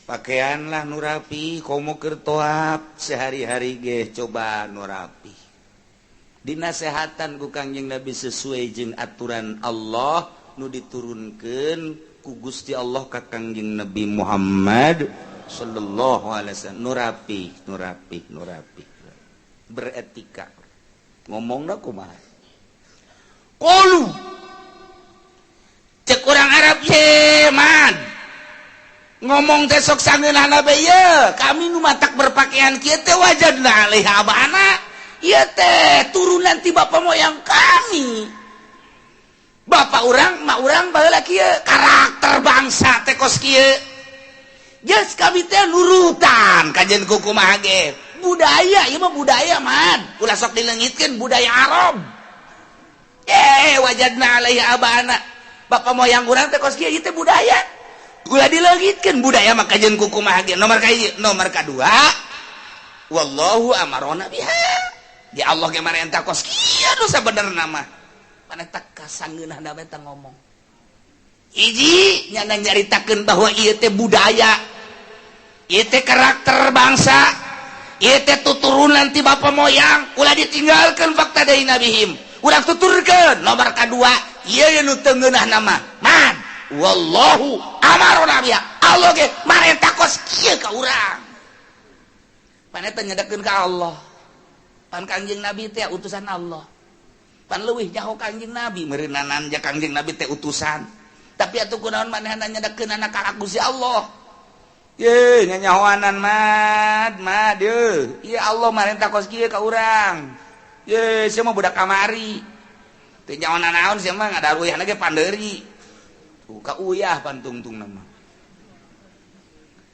Pakaianlah nu rapi, komo keur toap sehari-hari ge coba nu rapi. Dinasehatan ku Kangjeng Nabi sesuai jeung aturan Allah nu diturunkeun ku Gusti Allah ka Kangjeng Nabi Muhammad sallallahu alaihi wasallam. Nu rapi, nu rapi, nu rapi. Beretika. Ngomongna kumaha? Qalu cek urang Arab ye man. Ngomong teh sok sangeunahna bae ye, kami nu matak berpakaian kieu teh wajadna alaiha abana. Ieu teh turunan ti bapa moyang kami. Bapak urang, mak urang baheula kieu, karakter bangsa teh kos kieu. Geus kami teh nurutan kajian ku kumaha ge. Budaya ieu mah budaya man. Ulah sok dileungitkeun budaya Arab. Wajadna alaiha abana. Bapak moyang urang teh kos kieu ieu teh budaya. Ulah dileungitkeun budaya mah kajian ku kumaha ge. Nomor kahiji, nomor kadua wallahu amarona biha. Di Allah ge marentah kos kieu nu sabenerna mah. Mana tak kasangeunahna bae teh ngomong. Hiji nyana nyaritakeun bahwa ieu teh budaya. Ieu teh karakter bangsa. Ieu teh tuturunan ti bapa moyang, ulah ditinggalkeun fakta deui nabihim. Urang tuturkeun nomor kadua Ieu nu teu ngeunah nama man wallahu amarona biha. Allah ge marentah kos kieu ka urang. Pan eta nyedekeun ka Allah. Pan Kangjeng Nabi teh utusan Allah. Pan leuwih nyaho Kangjeng Nabi meureunanan ja Kangjeng Nabi teh utusan. Tapi atuh kunaon manehna nyedekeun anak ka Gusti Allah. Ye nyanyahoanan mad mad ye. Ieu Allah marentah kos kieu ka urang. Ye sia mah budak kamari. Teu nyaho nanaon sia mah ngadaruyahna ge pandeuri. Tuh ka uyah pantungtungna mah.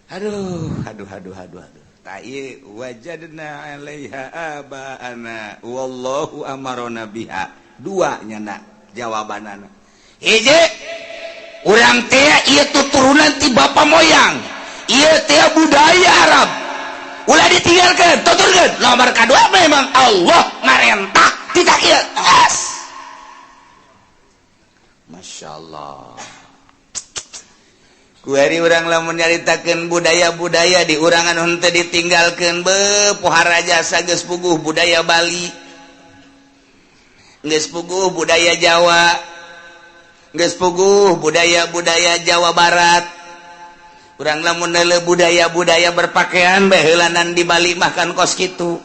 Aduh aduh aduh aduh aduh. Ta ieu wajadna 'alaiha aba'ana wallahu amarona biha. Dua nyana jawabanana. Hiji urang teh ieu tuturunan ti bapa moyang. Ieu teh budaya Arab. Ulah ditinggalkeun, tuturkeun. Nomor kadua memang Allah marentah tidak ieu. As. Masya Allah. Kuari urang lamun nyaritakeun budaya-budaya di urangan henteu ditinggalkeun be pohara jasa geus puguh budaya Bali. Geus puguh budaya Jawa. Geus puguh budaya-budaya Jawa Barat. Urang lamun neuleuh budaya-budaya berpakaian baheulanan di Bali mah kan kos kitu.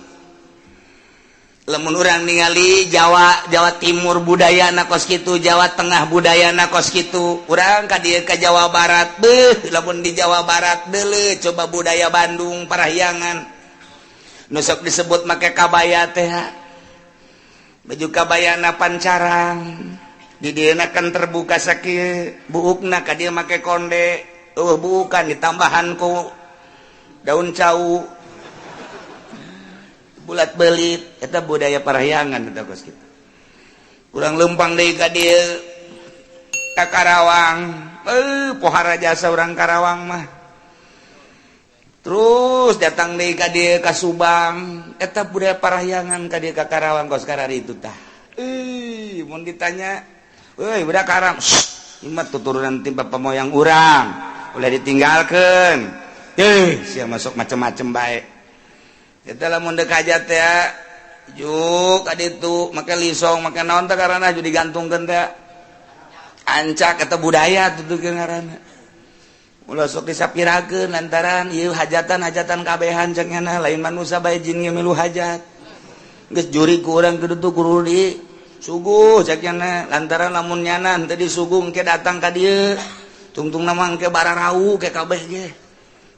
Lamun urang ningali Jawa, Jawa Timur budayana kos kitu, Jawa Tengah budayana kos kitu. Urang ka dieu ka Jawa Barat, beuh lamun di Jawa Barat deuleu coba budaya Bandung Parahyangan. Nu sok disebut make kabaya teh. Baju kabayana pancarang. Di dieuna kan terbuka sakieu, buukna ka dieu make konde. Eueuh buukan ditambahan ku daun cau. Bulat belit eta budaya Parahyangan eta kos kitu. Kurang lempang deui ka dieu ka Karawang. Pohara jasa urang Karawang mah. Terus datang deui ka dieu ka Subang, eta budaya Parahyangan ka dieu ka Karawang kos kararitu tah. Mun ditanya, "Euy, budak Karawang." Ieu mah tuturunan ti bapa moyang urang, ulah ditinggalkeun. Sia masuk macem-macem bae. Eta lamun deuk hajat teh juk ka ditu make lisong make naon teh karana ju digantungkeun teh. Ancak eta budaya tuturkeun ngaranna. Ulah sok disapirakeun lantaran ieu hajatan-hajatan kabehan cek nyana lain manusia bae jin ge milu hajat. Geus jurig ku urang kudu tuh kudu di suguh cek nyana lantaran lamun nyana henteu disuguh engke datang ka dieu. Tungtungna mah engke bararau ke kabeh ge.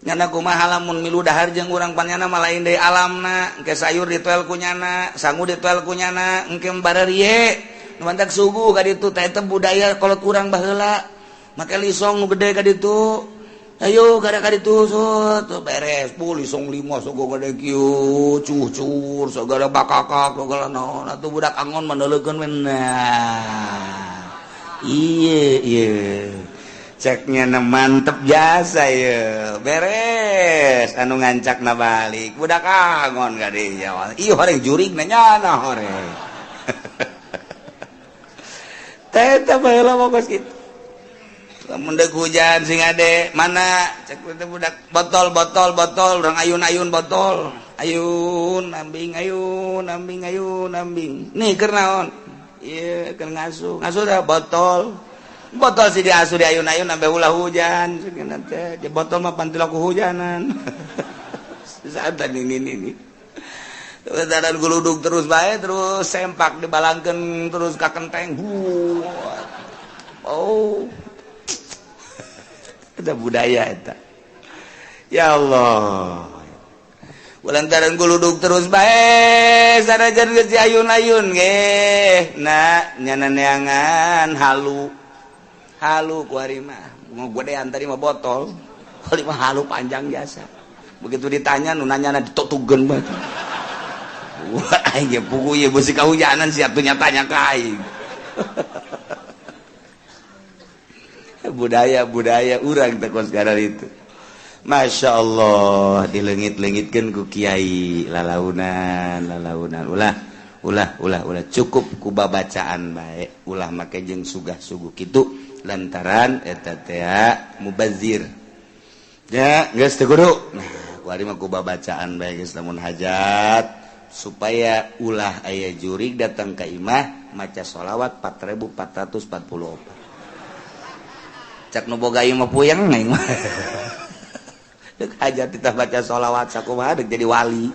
Nyana kumaha lamun milu dahar jeung urang pan nyana mah lain deui alamna, engke sayur ditoel ku nyana, sangu ditoel ku nyana, engke bararie. Nu mantak suguh ka ditu teh eta budaya kolot urang baheula. Make lisong nu gede ka ditu. Ayo kada ka ditu sut beres. Bu lisong lima sogo gede kieu, cucur sagala bakakak sagala naon atuh budak angon mandeleukeun we. Nah. Ieu ieu. Ceknya na mantep jasa ya beres anu ngancak na balik budak angon ka dinya ieu horeng jurig na nyana horeng teh teh baheula mah kos kitu lamun deuk hujan sing ade mana cek teh budak botol botol botol urang ayun-ayun botol ayun ambing ayun ambing ayun ambing nih keur naon ieu keur ngasuh ngasuh dah botol botol si diasuh di ayun-ayun sampai ulah hujan teh di botol mah pantil ku hujanan saat ini dan guludug terus bae terus sempak dibalangkeun terus ka kenteng. Oh eta budaya eta ya Allah lantaran guludug terus bae sanajan geus diayun-ayun ge nah nyana neangan halu halu ku ari mah mau gedean tadi mah botol kali mah halu panjang biasa begitu ditanya nu nanya ditutugeun bae. Wah aing ge puguh ieu beusi kahujanan siap tuh nyatanya ka aing. Budaya-budaya urang teh kos itu. Masya Allah dileungit-leungitkeun ku kiai lalaunan lalaunan ulah ulah ulah ulah cukup ku babacaan bae ulah make jeung sugah-suguh kitu lantaran eta teh mubazir ya geus teu kudu. Nah ku ari mah ku babacaan bae geus lamun hajat Supaya ulah aya jurig datang ke imah maca sholawat 4444. Cak nu boga imah puyeng aing mah. Dek hajat kita baca sholawat sakumaha, dek jadi wali.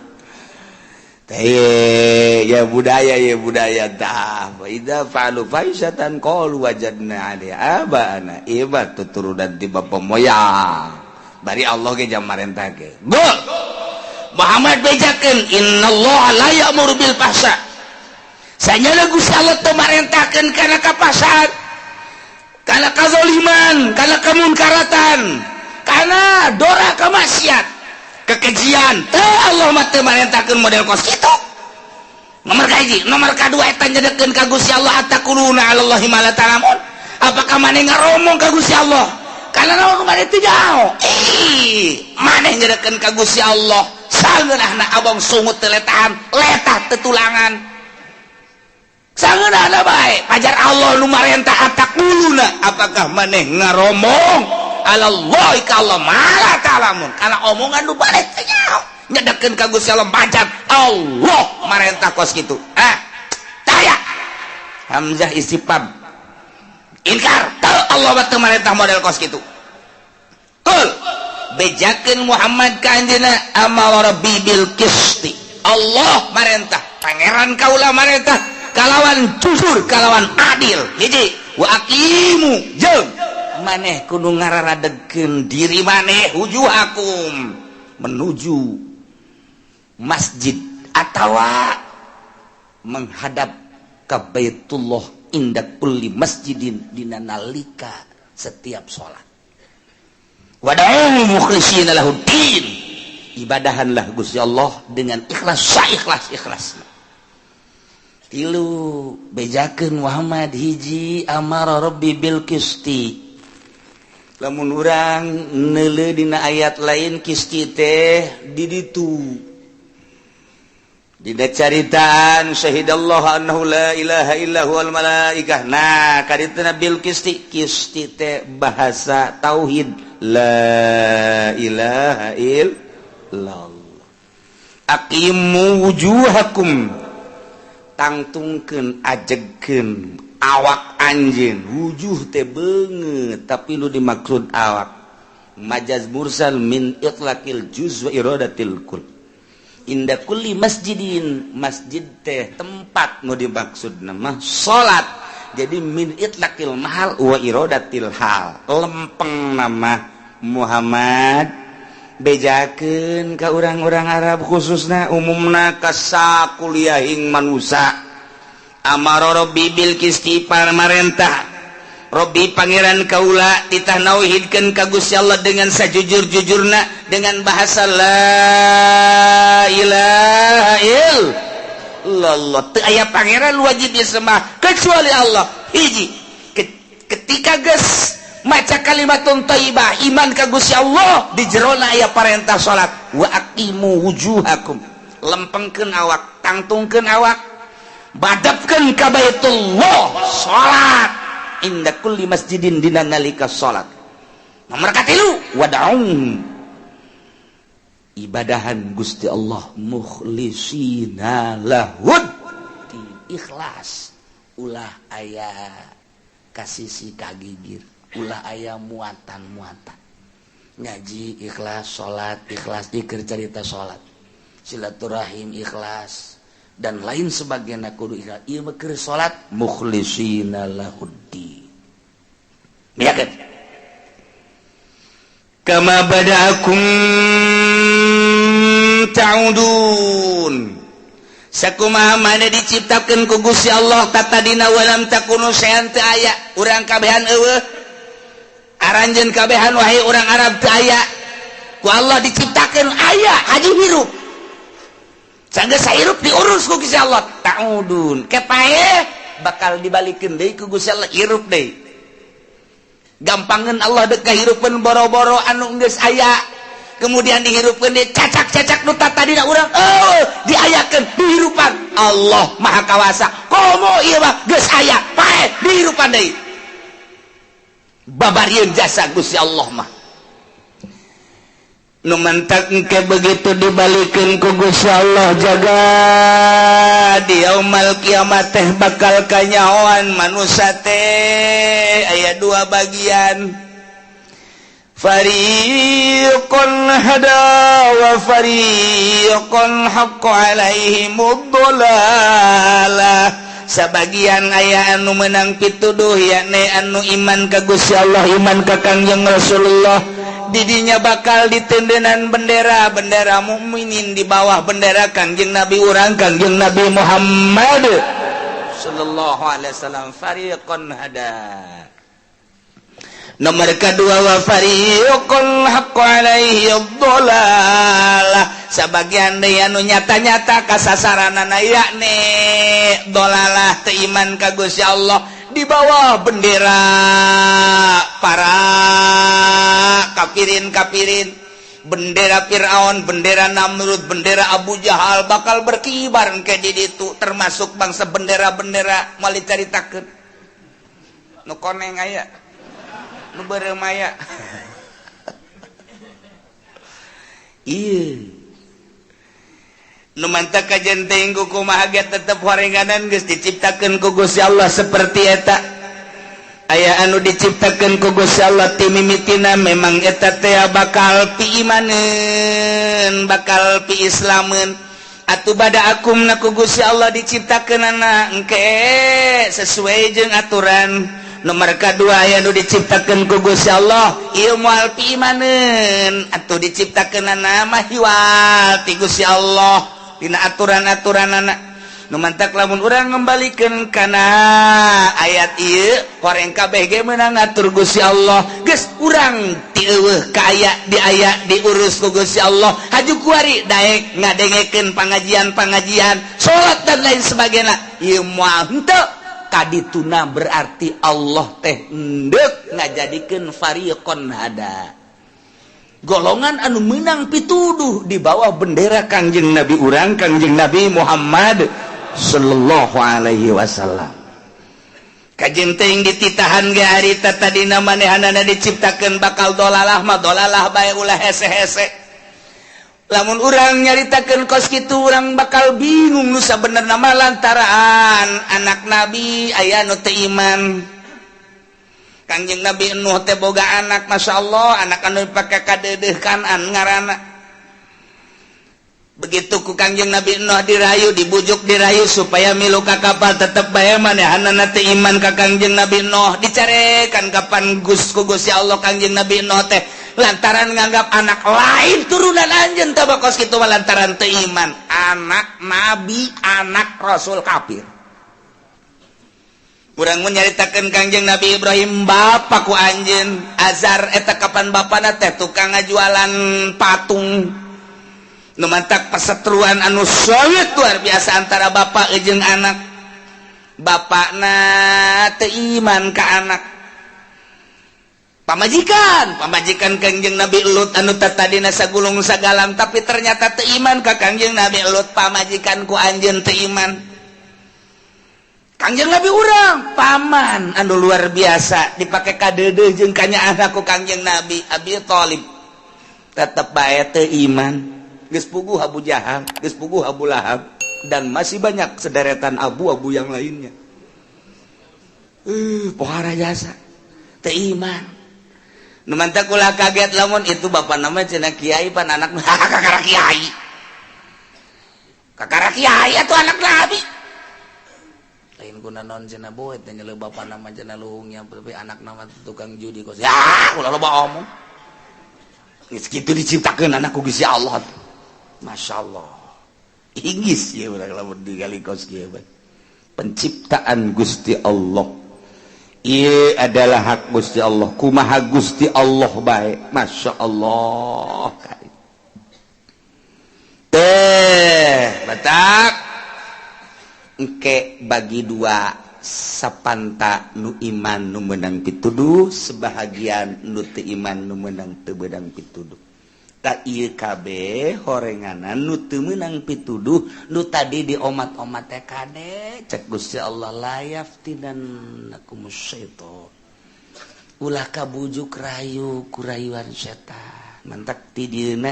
Teh ya budaya, ya budaya tah. Wa idza fa'alu fahisatan qalu wajadna 'alaiha aba'ana. Ieu mah tuturunan ti bapa moyang. Bari Allah ge jam marentah ge. Gol. Muhammad, bejakeun, innallaha la ya'muru bil fahsya. Sanyana Gusti Allah teu marentahkeun kana kapasaan, kana kazaliman, kana kemunkaratan, kana dora kemaksiat, kekejian. Teu, Allah mah teu marentahkeun model kos kitu. Nomor kahiji, nomor kadua eta nyedekeun ka Gusti Allah, ataquluna 'alallahi ma la ta'lamun. Apakah maneh ngaromong ka Gusti Allah karena naon maneh teu nyaho? Ih, maneh nyedekeun ka Gusti Allah sangeunahna abong sungut teu letahan, letah tetulangan, sangeunahna bae. Pajar Allah nu marentah, ataquluna, apakah maneh ngaromong, alallahi ka Allah, ma la ta'lamun, karena omongan nu maneh teu nyaho, nyedekeun ka Gusti Allah macan Allah marentah kos kitu. Ah, taya hamzah istifham inkar. Teu, Allah mah teu marentah model kos kitu. Qul, bejakeun Muhammad ka anjeunna, amara rabbi bil qisti, Allah marentah, pangeran kaula marentah kalawan jujur, kalawan adil. Hiji, wa aqimu, jeung maneh kudu ngararadegkeun diri maneh, wujuhakum, menuju masjid atawa menghadap ke Baitullah, inda kulli masjidin, dina nalika setiap salat. Wad'u mukhlishina lahuddin, ibadahanlah Gusti Allah dengan ikhlas, saikhlas ikhlas. Tilu, bejakeun Muhammad. Hiji, amara rabbi bil qisti. Lamun urang neuleuh dina ayat lain, qisti teh di ditu dina caritaan syahidallahu annahu la ilaha illa huwal malaikah. Nah, kadituna bil qisti. Qisti teh bahasa tauhid, la ilaha illallah. Aqimu wujuhakum, tangtungkeun, ajegkeun awak anjeun. Wujuh teh beungeut, tapi nu dimaksud awak. Majaz mursal min itlaqil juz wa iradatil kull. Inda kulli masjidin, masjid teh tempat, nu dimaksud nama salat. Jadi min itlaqil mahal wa iradatil hal. Lempeng nama Muhammad, bejakeun ka urang-urang Arab khususna, umumna ka sakuliahing manusia. Amara rabbi bil qisti, marentah Robbi, pangeran kaula, titah nauhidkeun ka Gusti Allah dengan sajujur-jujurna, dengan bahasa la ilaha illallah. Teu aya pangeran wajib disembah kecuali Allah. Hiji, ketika geus maca kalimatun thayyibah, iman ka Gusti Allah, di jerona aya parentah salat. Wa aqimu wujuhakum, lempengkeun awak, tangtungkeun awak, badapkeun ka Baitullah, salat, inda kulli masjidin, dina nalika salat. Nomor katilu, wad'u, ibadahan Gusti Allah, mukhlisina lahud, ikhlas, ulah aya kasisi kagigir, ulah aya muatan-muatan. Ngaji ikhlas, salat ikhlas, dikir cerita salat, silaturahim ikhlas, dan lain sebagainya kudu ikhlas. Ieu mah keur salat, mukhlisina lahuddin. Yakin kama bada'akum ta'udun, sakumaha mana diciptakeun ku Gusti Allah tatadina, walam takunu syai'an, teu aya urang kabehan, eueuh aranjeun kabehan, wahai urang Arab, teu aya, ku Allah diciptakeun aya, haji hirup. Sanggeus hirup diurus ku Gusti Allah. Ta'udun, kepae bakal dibalikeun deui ku Gusti Allah, hirup deui. Gampangan Allah dek kahirupeun boro-boro anu geus aya, kemudian dihirupkeun deui cacak-cacak nu tadina urang oh diayakeun, dihirupan. Allah Maha Kawasa. Komo ieu mah geus aya, pae dihirupan deui. Babarieun jasa Gusti Allah mah. Nu mantak engke begitu dibalikin ku Gusti Allah jaga di yaumal kiamat teh bakal kanyahoan manusia teh aya dua bagian. Fariqun hada wa fariqun haqqa alaihimud dhalalah. Sabagian aya anu menang pituduh, yakni anu iman ka Gusti Allah, iman ka Kangjeng Rasulullah, didinya bakal ditendenan bendera bendera mukminin di bawah bendera Kangjeng Nabi urang, Kangjeng Nabi Muhammad sallallahu alaihi wasallam. Fariqun hada. Nomor kedua, wa fariqun haqqa alaihi dhalalah. Sabagian deui anu nyata-nyata kasasaranana, yakni dolalah, teu iman ka Gusti Allah, di bawah bendera para kafirin-kafirin, bendera Fir'aun, bendera Namrud, bendera Abu Jahal bakal berkibar ke di ditu, termasuk bangsa bendera-bendera moal dicaritakeun. Nu koneng aya, nu beureum aya. Ieu nu mantak kajen teuing ku kumaha ge tetep horenganan geus diciptakeun ku Gusti Allah seperti eta. Aya anu diciptakeun ku Gusti Allah ti mimitina memang eta teh bakal piimaneun, bakal piislameun. Atuh bada akum na ku Gusti Allah diciptakeunana engke sesuai jeung aturan. Nomor kedua, aya nu diciptakeun ku Gusti Allah ieu moal piimaneun, atuh diciptakeunana mah hiwal ti Gusti Allah dina aturan-aturanana. Nu mantak lamun urang ngembalikeun kana ayat ieu, horeng kabeh ge meunang ngatur Gusti Allah. Geus urang ti eueuh ka aya di aya diurus ku Gusti Allah. Haju kuari daek ngadengekeun pangajian-pangajian, salat dan lain sebagainya, ieu moal henteu kadituna. Berarti Allah teh endek ngajadikeun fariqon hada, golongan anu menang pituduh di bawah bendera Kangjeng Nabi urang, Kangjeng Nabi Muhammad sallallahu alaihi wasallam. Kajen teuing dititahan ge harita tadina manehanana diciptakeun bakal dolalah mah dolalah bae, ulah hese-hese. Lamun urang nyaritakeun kos kitu, urang bakal bingung nu sabenerna mah, lantaran anak nabi aya nu teu iman. Kangjeng Nabi Nuh teh boga anak, Masya Allah, anak anu dipake kadeudeuh Kanan ngaranna. Begitu ku Kangjeng Nabi Nuh dirayu, dibujuk, dirayu supaya milu ka kapal, tetep bae manehanana teu iman ka Kangjeng Nabi Nuh. Dicarekan kapan Gus ku Gusti Allah Kangjeng Nabi Nuh teh lantaran nganggap anak lain turunan anjeun teh kos kitu mah, lantaran teu iman, anak nabi, anak rasul kafir. Urang menyaritakan Kangjeng Nabi Ibrahim, bapak ku anjeun Azar eta kapan bapana teh tukang ngajualan patung. Nu mantak perseteruan anu solid luar biasa antara bapak jeung anak. Bapakna teu iman ka anak. Pamajikan, pamajikan Kangjeng Nabi Lut anu tadina sagulung sagalam, tapi ternyata teu iman ka Kangjeng Nabi Lut, pamajikan ku anjeun teu iman. Kangjeng Nabi urang paman anu luar biasa dipake kadeudeuh jeung kanyaah ku Kangjeng Nabi Abi Thalib, tetep bae teu iman. Geus puguh Abu Jahal, geus puguh Abu Lahab, dan masih banyak sederetan abu-abu yang lainnya. Pohara jasa teu iman. Nu mantak ulah kaget lamun itu bapak nama cenah kiai pan anak kakara kiai. Kakara kiai atuh anak nabi. Lain guna non cenah boet teh nyeleu bapak nama cenah luhungnya, tapi anak nama tukang judi kos. Ya, ulah loba omong. Geus kitu diciptakeun anak ku Gusti Allah. Masya Allah. Inggis ya urang lamun digali kos kieu. Penciptaan Gusti Allah. Ieu adalah hak Gusti Allah. Kumaha Gusti Allah bae. Masya Allah. Teh, batak engke bagi dua, sapanta nu iman nu menang pituduh, sebahagian nu teu iman nu menang teu beunang pituduh. Tak ieu kabeh horenganan nu teu meunang pituduh, nu tadi diomat-omat teh, kade cek Gusti Allah, la yaftinannakumus syaitan, ulah kabujuk rayu ku rayuan setan. Mantak ti dieuna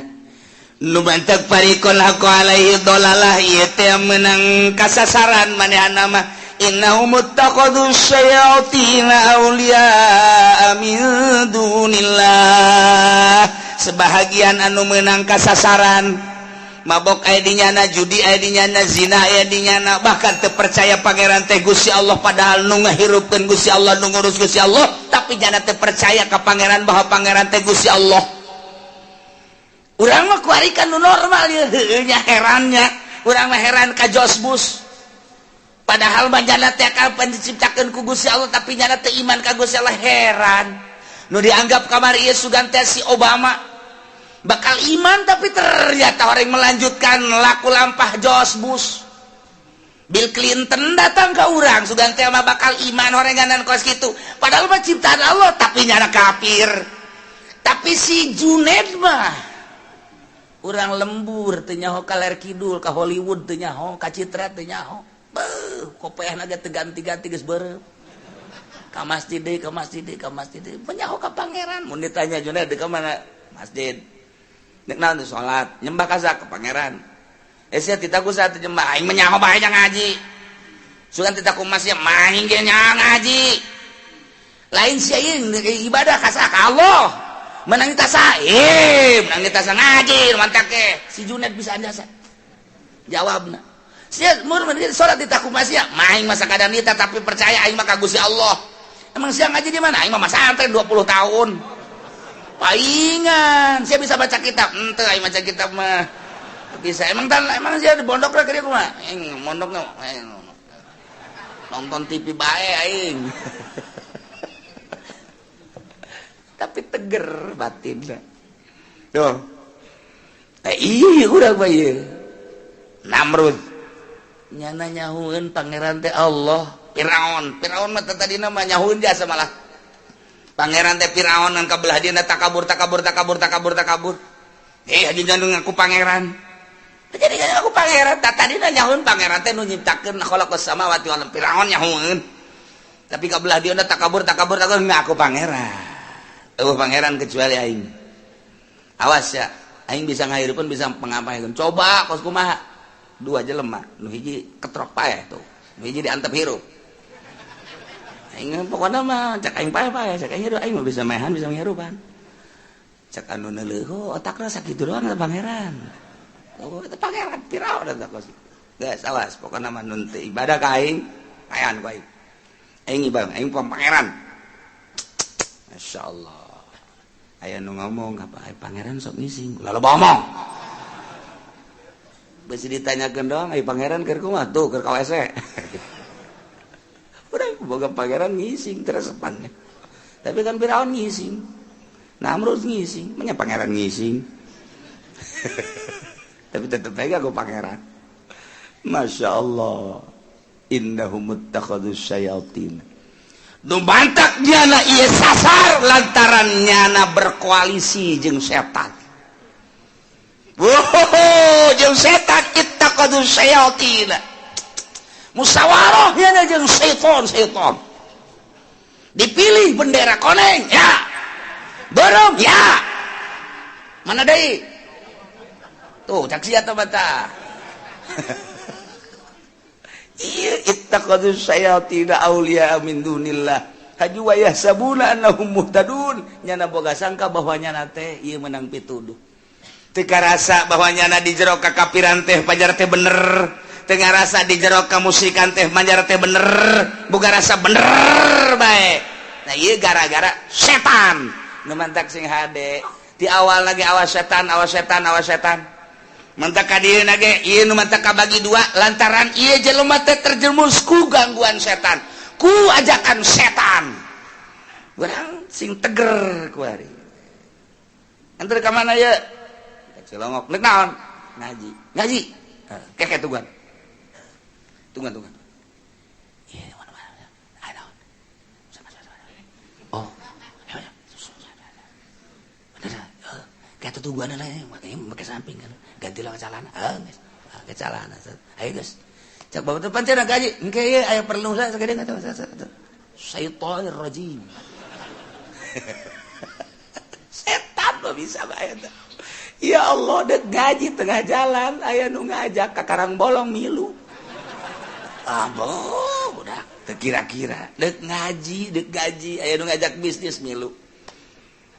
nu mantak fariqon haqqo alaihi dolalah ieu teh menang kasasaran manehna mah innahum ittakhadhu syayatina awliya min dunillah. Sebahagian anu menang kasasaran mabok aya di nyana, judi aya di nyana, zina aya di nyana, bahkan teu percaya pangeran teh Gusti Allah, padahal nu ngahirupkeun Gusti Allah, nu ngurus Gusti Allah, tapi nyana teu percaya ka pangeran bahwa pangeran teh Gusti Allah. Urang mah kuari kan nu normal ya, heueuh nya herannya. Urang mah heran ka George Bush. Padahal mah nyana teh kapan diciptakeun ku Gusti Allah, tapi nyana teu iman ka Gusti Allah, heran. Nu dianggap kamari ieu sugan teh si Obama bakal iman, tapi ternyata orang melanjutkan laku lampah George Bush. Bill Clinton datang ke urang sugan teh mah bakal iman orenganan kos gitu, padahal mah ciptaan Allah, tapi nyana kafir. Tapi si Junaid mah urang lembur teu nyaho ka ler kidul, ka Hollywood teu nyaho, ka Citra teu nyaho. Beuh, kopeahna ge teu ganti-ganti, geus beureum. Ka masjid deui, ka masjid deui, ka masjid deui, nyaho ka pangeran. Mun ditanya, "Junaid ka mana?" "Masjid." "Nek naon?" "Salat." "Nyembah ka ka pangeran?" "Eh, sia tita ku saat nyembah." "Aing mah nyaho bae ngaji." "Sugan tita ku masjid?" "Maing ge ngaji." "Lain sia ieu ibadah ka ka Allah?" "Menang tasa, eh menang tasa ngaji." Mantak ke si Junaid bisa anjasa jawabna. "Sia mun salat tita ku masjid?" "Maing masa kadang nita, tapi percaya aing mah ka Gusti Allah." "Emang sia ngaji di mana?" "Aing mah masantren 20 tahun." "Paingan sia bisa baca kitab?" "Ente, aing baca kitab mah bisa." "Emang tan, emang sia di pondok lah kerja kumaha?" "Aing mondok nonton TV bae aing." Tapi teger batinna tuh. Eh, iya urang mah ieu Namrud nyana nyahueun pangeran teh Allah. Firaun, Firaun mah tadina mah nyahueun jasa malah pangeran teh Firaun, ngan kabelah dieuna takabur, takabur, takabur, takabur, takabur. Eh, haji jangan ngaku pangeran, jadi aku pangeran. Tadina nyahueun pangeran teh nu nyiptakeun khalaqas samawati wal ardh. Firaun nyahueun, tapi kabelah dieuna takabur, takabur, takabur, ngaku pangeran. Eueuh pangeran kecuali aing. Awas ya, aing bisa ngahirupkeun, bisa pengapaikeun. Coba kos kumaha? Dua jelema, nu hiji ketrok paeh tuh, nu hiji diantep hirup. Aing pokokna mah cak aing paeh paeh, cak aing hirup, aing mah bisa maehan, bisa ngirupan. Cak anu neuleuh, oh, otakna sakitu doang eta pangeran. Oh, eta pangeran Firaun eta kos. Geus awas, pokokna mah nun teu ibadah ka aing, paehan ku aing. Aing ibadah, aing pangeran. Masya Allah. Aya nu ngomong apa, pangeran sok ngising. Lalu ngomong. Besi ditanyakeun doang, ai pangeran keur kumaha tuh, keur ka WC. Udah boga pangeran ngising teresepannya. Tapi kan Firaun ngising. Namrud ngising, menya pangeran ngising. Tapi tetep aja aku pangeran. Masya Allah. Innahum ittakhadhu syayatin. Nu mantak nyana ieu sasar lantaran nyana berkoalisi jeung setan. Wow, jeung setan, ittakhadhu syayatin. Musyawarah nyana jeung setan, setan. Dipilih bendera koneng, ya. Dorong, ya. Mana deui? Tuh, cak sia teh mata. Iya, ittakhadhu syayatin awliya min dunillah. Haji wa yahsabuna annahum muhtadun. Nyana boga sangka bahwa nyana teh ieu menang pituduh. Teu karasa bahwa nyana di jero kakapiran teh pajar teh bener. Teu ngarasa di jero kamusyrikan teh pajar teh bener. Boga rasa bener bae. Nah, ieu gara-gara setan. Nu mantak sing hade. Di awal lagi awas setan, awas setan, awas setan. Mantak ka dieu ge ieu nu mantak kabagi dua lantaran ieu jelema teh terjerumus ku gangguan setan, ku ajakan setan. Urang sing teger ku hari. Antar ka mana ye? Ka Cilongok. Nek naon? Ngaji. Ngaji. Keke tungguan. Tungguan, tungguan. Iya, mana mana. Ayo naon? Sama sama sama. Oh, ayo, ayo. Bener. Kayak tungguan lah, makanya pakai samping kan. Gantilah ke celana. Ah, geus. Ke celana. Ayo geus. Cak bapak teh pancen gaji. Engke ieu aya perlu saya sagede tahu. Syaitonir rajim. Setan. Bisa bae. Ya Allah, dek gaji tengah jalan aya nu ngajak ka Karang Bolong, milu. Ah, udah kira-kira dek ngaji, dek gaji, aya nu ngajak bisnis, milu.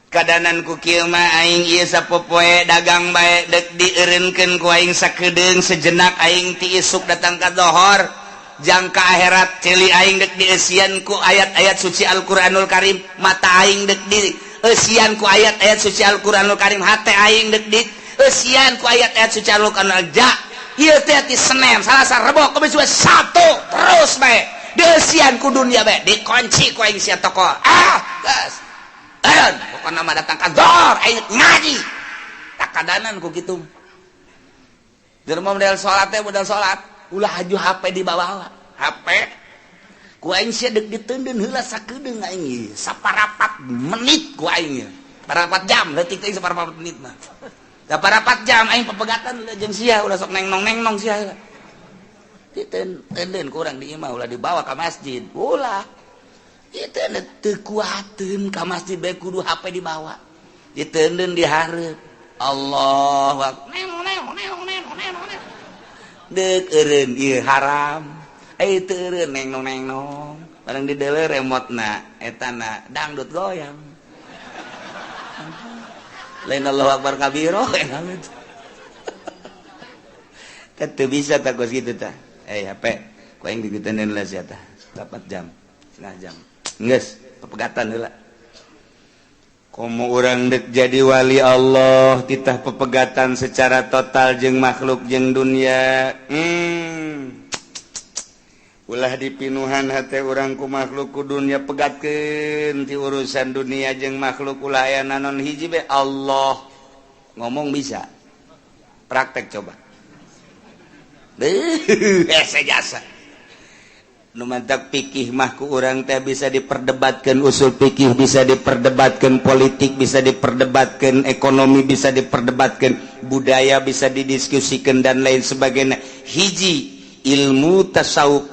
Kadanan ku kieu mah aing ieu sapopoe dagang bae, dek dieureunkeun ku aing sakedeung sejenak. Aing ti isuk datang ka dohor jangka akhirat, ceuli aing dek dieusian ku ayat-ayat suci Al-Qur'anul Karim, mata aing dek dieusian ku ayat-ayat suci Al-Qur'anul Karim, hate aing dek dieusian ku ayat-ayat suci Al-Qur'anul. Ja ieu teh ti Senin, Salasa, Rebo, Kamis, Sabtu, terus bae dieusian ku dunia bae, dikunci ku aing sia toko. Ah, geus. Pokokna mah datang ka dohor aing ngaji. Tak kadanan ku kitu. Jelema model salat teh, model salat ulah haju HP dibawa. HP ku aing sia deuk diteundeun heula sakedeung aing saparapat menit ku aing, parapat jam leutik teh, saparapat menit mah. Saparapat jam aing pepegatan ulah jeung sia, ulah sok neng nong neng nong sia. Diteundeun kurang di imah, ulah dibawa ka masjid, ulah itu teu kuateun ka masjid bae kudu HP dibawa. Diteundeun di hareup, Allahu akbar, neng neng neng neng neng neng, deuk eureun ieu haram eh teu eureun, neng nong neng nong. Barang dideuleu remote-na eta na dangdut goyang, lain Allahu akbar kabiro. Kan teu bisa tak kos kitu tah. Eh, HP ku aing diteundeun lah sia tah 4 jam, setengah jam geus pepegatan heula. Komo urang dek jadi wali Allah, titah pepegatan secara total jeung makhluk jeung dunia. Ulah dipinuhan hati urang ku makhluk, ku dunia. Pegatkeun ti urusan dunia jeung makhluk, ulah aya nanon, hiji be Allah. Ngomong bisa, praktek coba. Hese jasa. Nu mantak pikih mah ku urang teh bisa diperdebatkan, usul pikih bisa diperdebatkan, politik bisa diperdebatkan, ekonomi bisa diperdebatkan, budaya bisa didiskusikan, dan lain sebagainya. Hiji ilmu tasawuf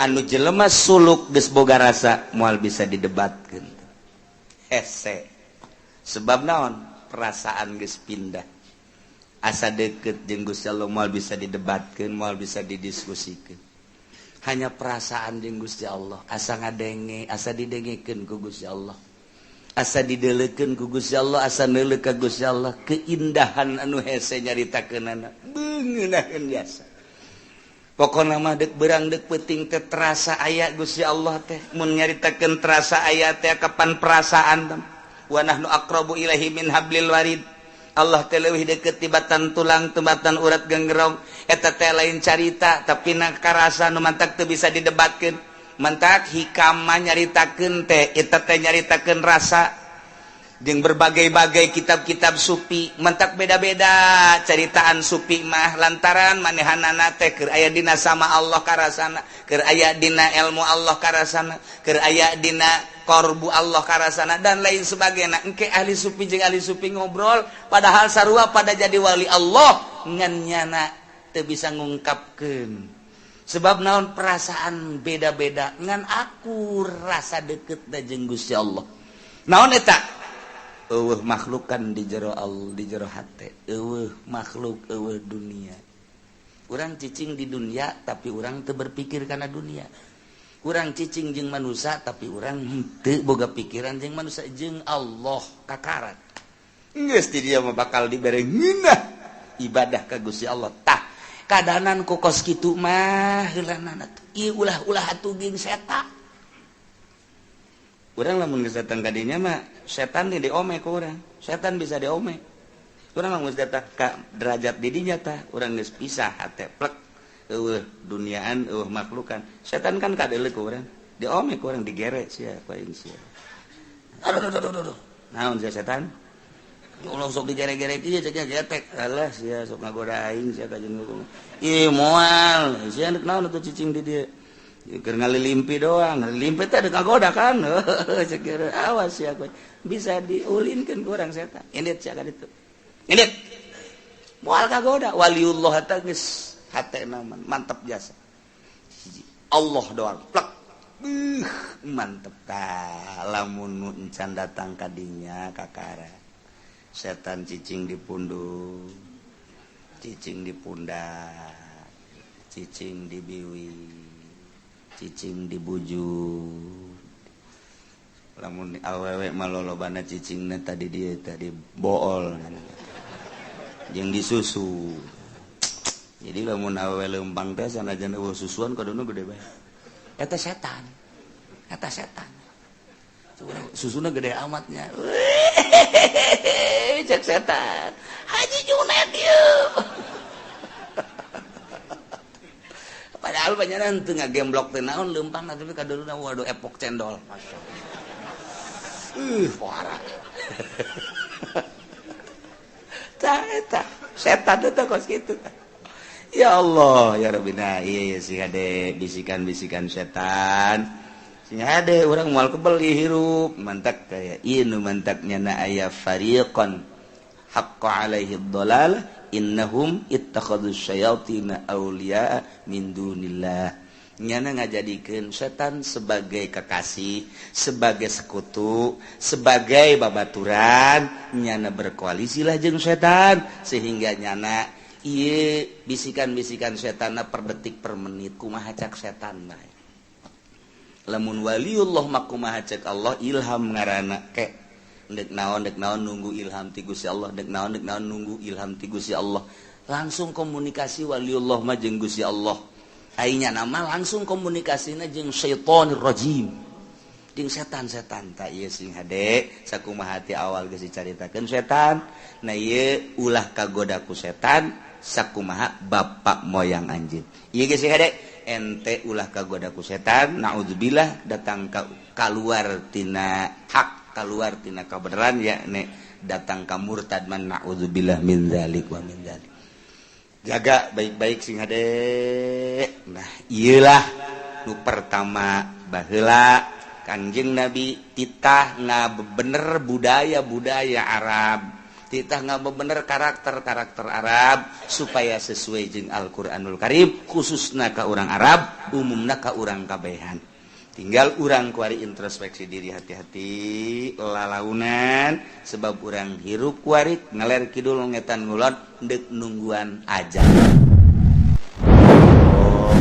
anu jelema suluk geus boga rasa moal bisa didebatkan, hese. Sebab naon? Perasaan geus pindah, asa deket jeung Gusti Allah, moal bisa didebatkan, moal bisa didiskusikan. Hanya perasaan jeung Gusti Allah, asa ngadenge, asa didengekeun ku Gusti Allah, asa didelekeun ku Gusti Allah, asa neuleuh ka Gusti Allah, keindahan anu hese nyaritakeunana, beungeunahkeun jasa. Pokona mah dek berang dek peuting teh terasa aya Gusti Allah teh. Mun nyaritakeun terasa aya teh kapan perasaan? Wa nahnu aqrabu ilaihi min hablil warid. Allah teh leuwih deukeut tibatan tulang, tibatan urat genggerong. Eta teh lain carita, tapi na karasa nu mantak teu bisa didebatkeun. Mantak hikam mah nyaritakeun teh eta teh nyaritakeun rasa jeung berbagai-bagai kitab-kitab sufi. Mentak beda-beda caritaan sufi mah lantaran manehanana teh keur aya dina sama Allah karasana, keur aya dina ilmu Allah karasana, keur aya dina korbu Allah karasana, dan lain sebagainya. Engke ahli sufi jeung ahli sufi ngobrol, padahal sarua pada jadi wali Allah, ngan nyana teu bisa ngungkapkeun. Sebab naon? Perasaan beda-beda, ngan aku rasa deket da jeung Gusti Allah. Naon eta? Eueuh makhlukan di jero Allah, di jero hate eueuh makhluk, eueuh dunia. Urang cicing di dunia, tapi urang teu berpikir karena dunia. Urang cicing jeung manusia, tapi urang henteu boga pikiran jeung manusia, jeung Allah kakarat. Geus di dia mah bakal dibere ngeunah ibadah ka Gusti Allah. Tah, kadanan ku kos kitu mah heulanana tuh ieu ulah-ulah atuh jeung setan. Urang lamun geus datang ka dinya mah setan di diome ku urang. Setan bisa diome. Urang lamun geus datang ka derajat di dinya tah, urang geus pisah hate plek, eueuh duniaan, eueuh makhlukan. Setan kan kadeuleu ku urang, diome ku urang, digere sia ku aing sia. Aduh, aduh, aduh, aduh, naon sia setan? Allah, sok digere-gere kieu, cek getek. Alah, sia sok ngagoda aing sia ka jeung ih moal sia. Naon atuh cicing di dieu? Keur ngalilimpi doang, ngalilimpi teh ada kagoda kan. Cek awas ya, bisa diulinkeun ku urang setan. Indit sia ka ditu. Indit. Moal kagoda waliullah teh geus hatena mantep jasa. Allah doang plek. Mantep tah lamun nu encan datang ka dinya kakara. Setan cicing di pundung, cicing di pundak, cicing di biwi, cicing di bujur. Lamun awewe mah lolobana cicingna tadi dia tadi bool jeung di susu. Jadi lamun awewe lempang teh sanajan euweuh susuan, kaduna gede bae. Eta setan, eta setan. Susuna gede amatnya, cek setan, "Haji Junet yeuh." Padahal banyak teu ngagemblok teh naon, lempang, tapi kaduna waduh, epok cendol. Masyaallah, parah. Tah, eta setan eta kos kitu. Ya Allah ya Rabbi. Nah, iya iya sih, hade bisikan-bisikan setan sing hade urang moal kebel hirup. Mantak kayak ieu nu mantaknya na aya fariqan haqqa alaihi dhalal innahum ittakhadhu syayatina awliya min dunillah. Nyana ngajadikeun setan sebagai kekasih, sebagai sekutu, sebagai babaturan. Nyana berkoalisi lah jeung setan sehingga nyana ieu bisikan-bisikan setan per detik per menit kumaha cak setan bae. Lamun waliullah mah kumaha cek Allah, ilham ngaranna. Ke dek naon, dek naon, nunggu ilham ti Gusti Allah. Dek naon, dek naon, nunggu ilham ti Gusti Allah. Langsung komunikasi waliullah mah jeung Gusti Allah. Aingnya nama langsung komunikasina jeung syaitonir rajim, jeung setan-setan. Tak ieu sing hade sakumaha hati awal geus dicaritakeun setan. Nah, ieu ulah kagoda ku setan sakumaha bapak moyang anjeun. Ieu geus sing hade, ente ulah kagoda ku setan, naudzubillah, datang ka kaluar tina hak, kaluar tina kabeneran, ya nek datang ka murtad man, naudzubillah min dzalik wa min dzalik. Jaga baik-baik sing hade. Nah, iyalah nu pertama baheula Kangjeng Nabi titah ngabener budaya-budaya Arab, titah ngabener karakter-karakter Arab supaya sesuai jeung Al-Qur'anul Karim, khususna ka urang Arab, umumna ka urang kabehan. Tinggal urang kuari introspeksi diri, hati-hati lalaunan, sebab urang hirup kuari ngaler kidul ngetan ngulon dek nungguan aja. Oh.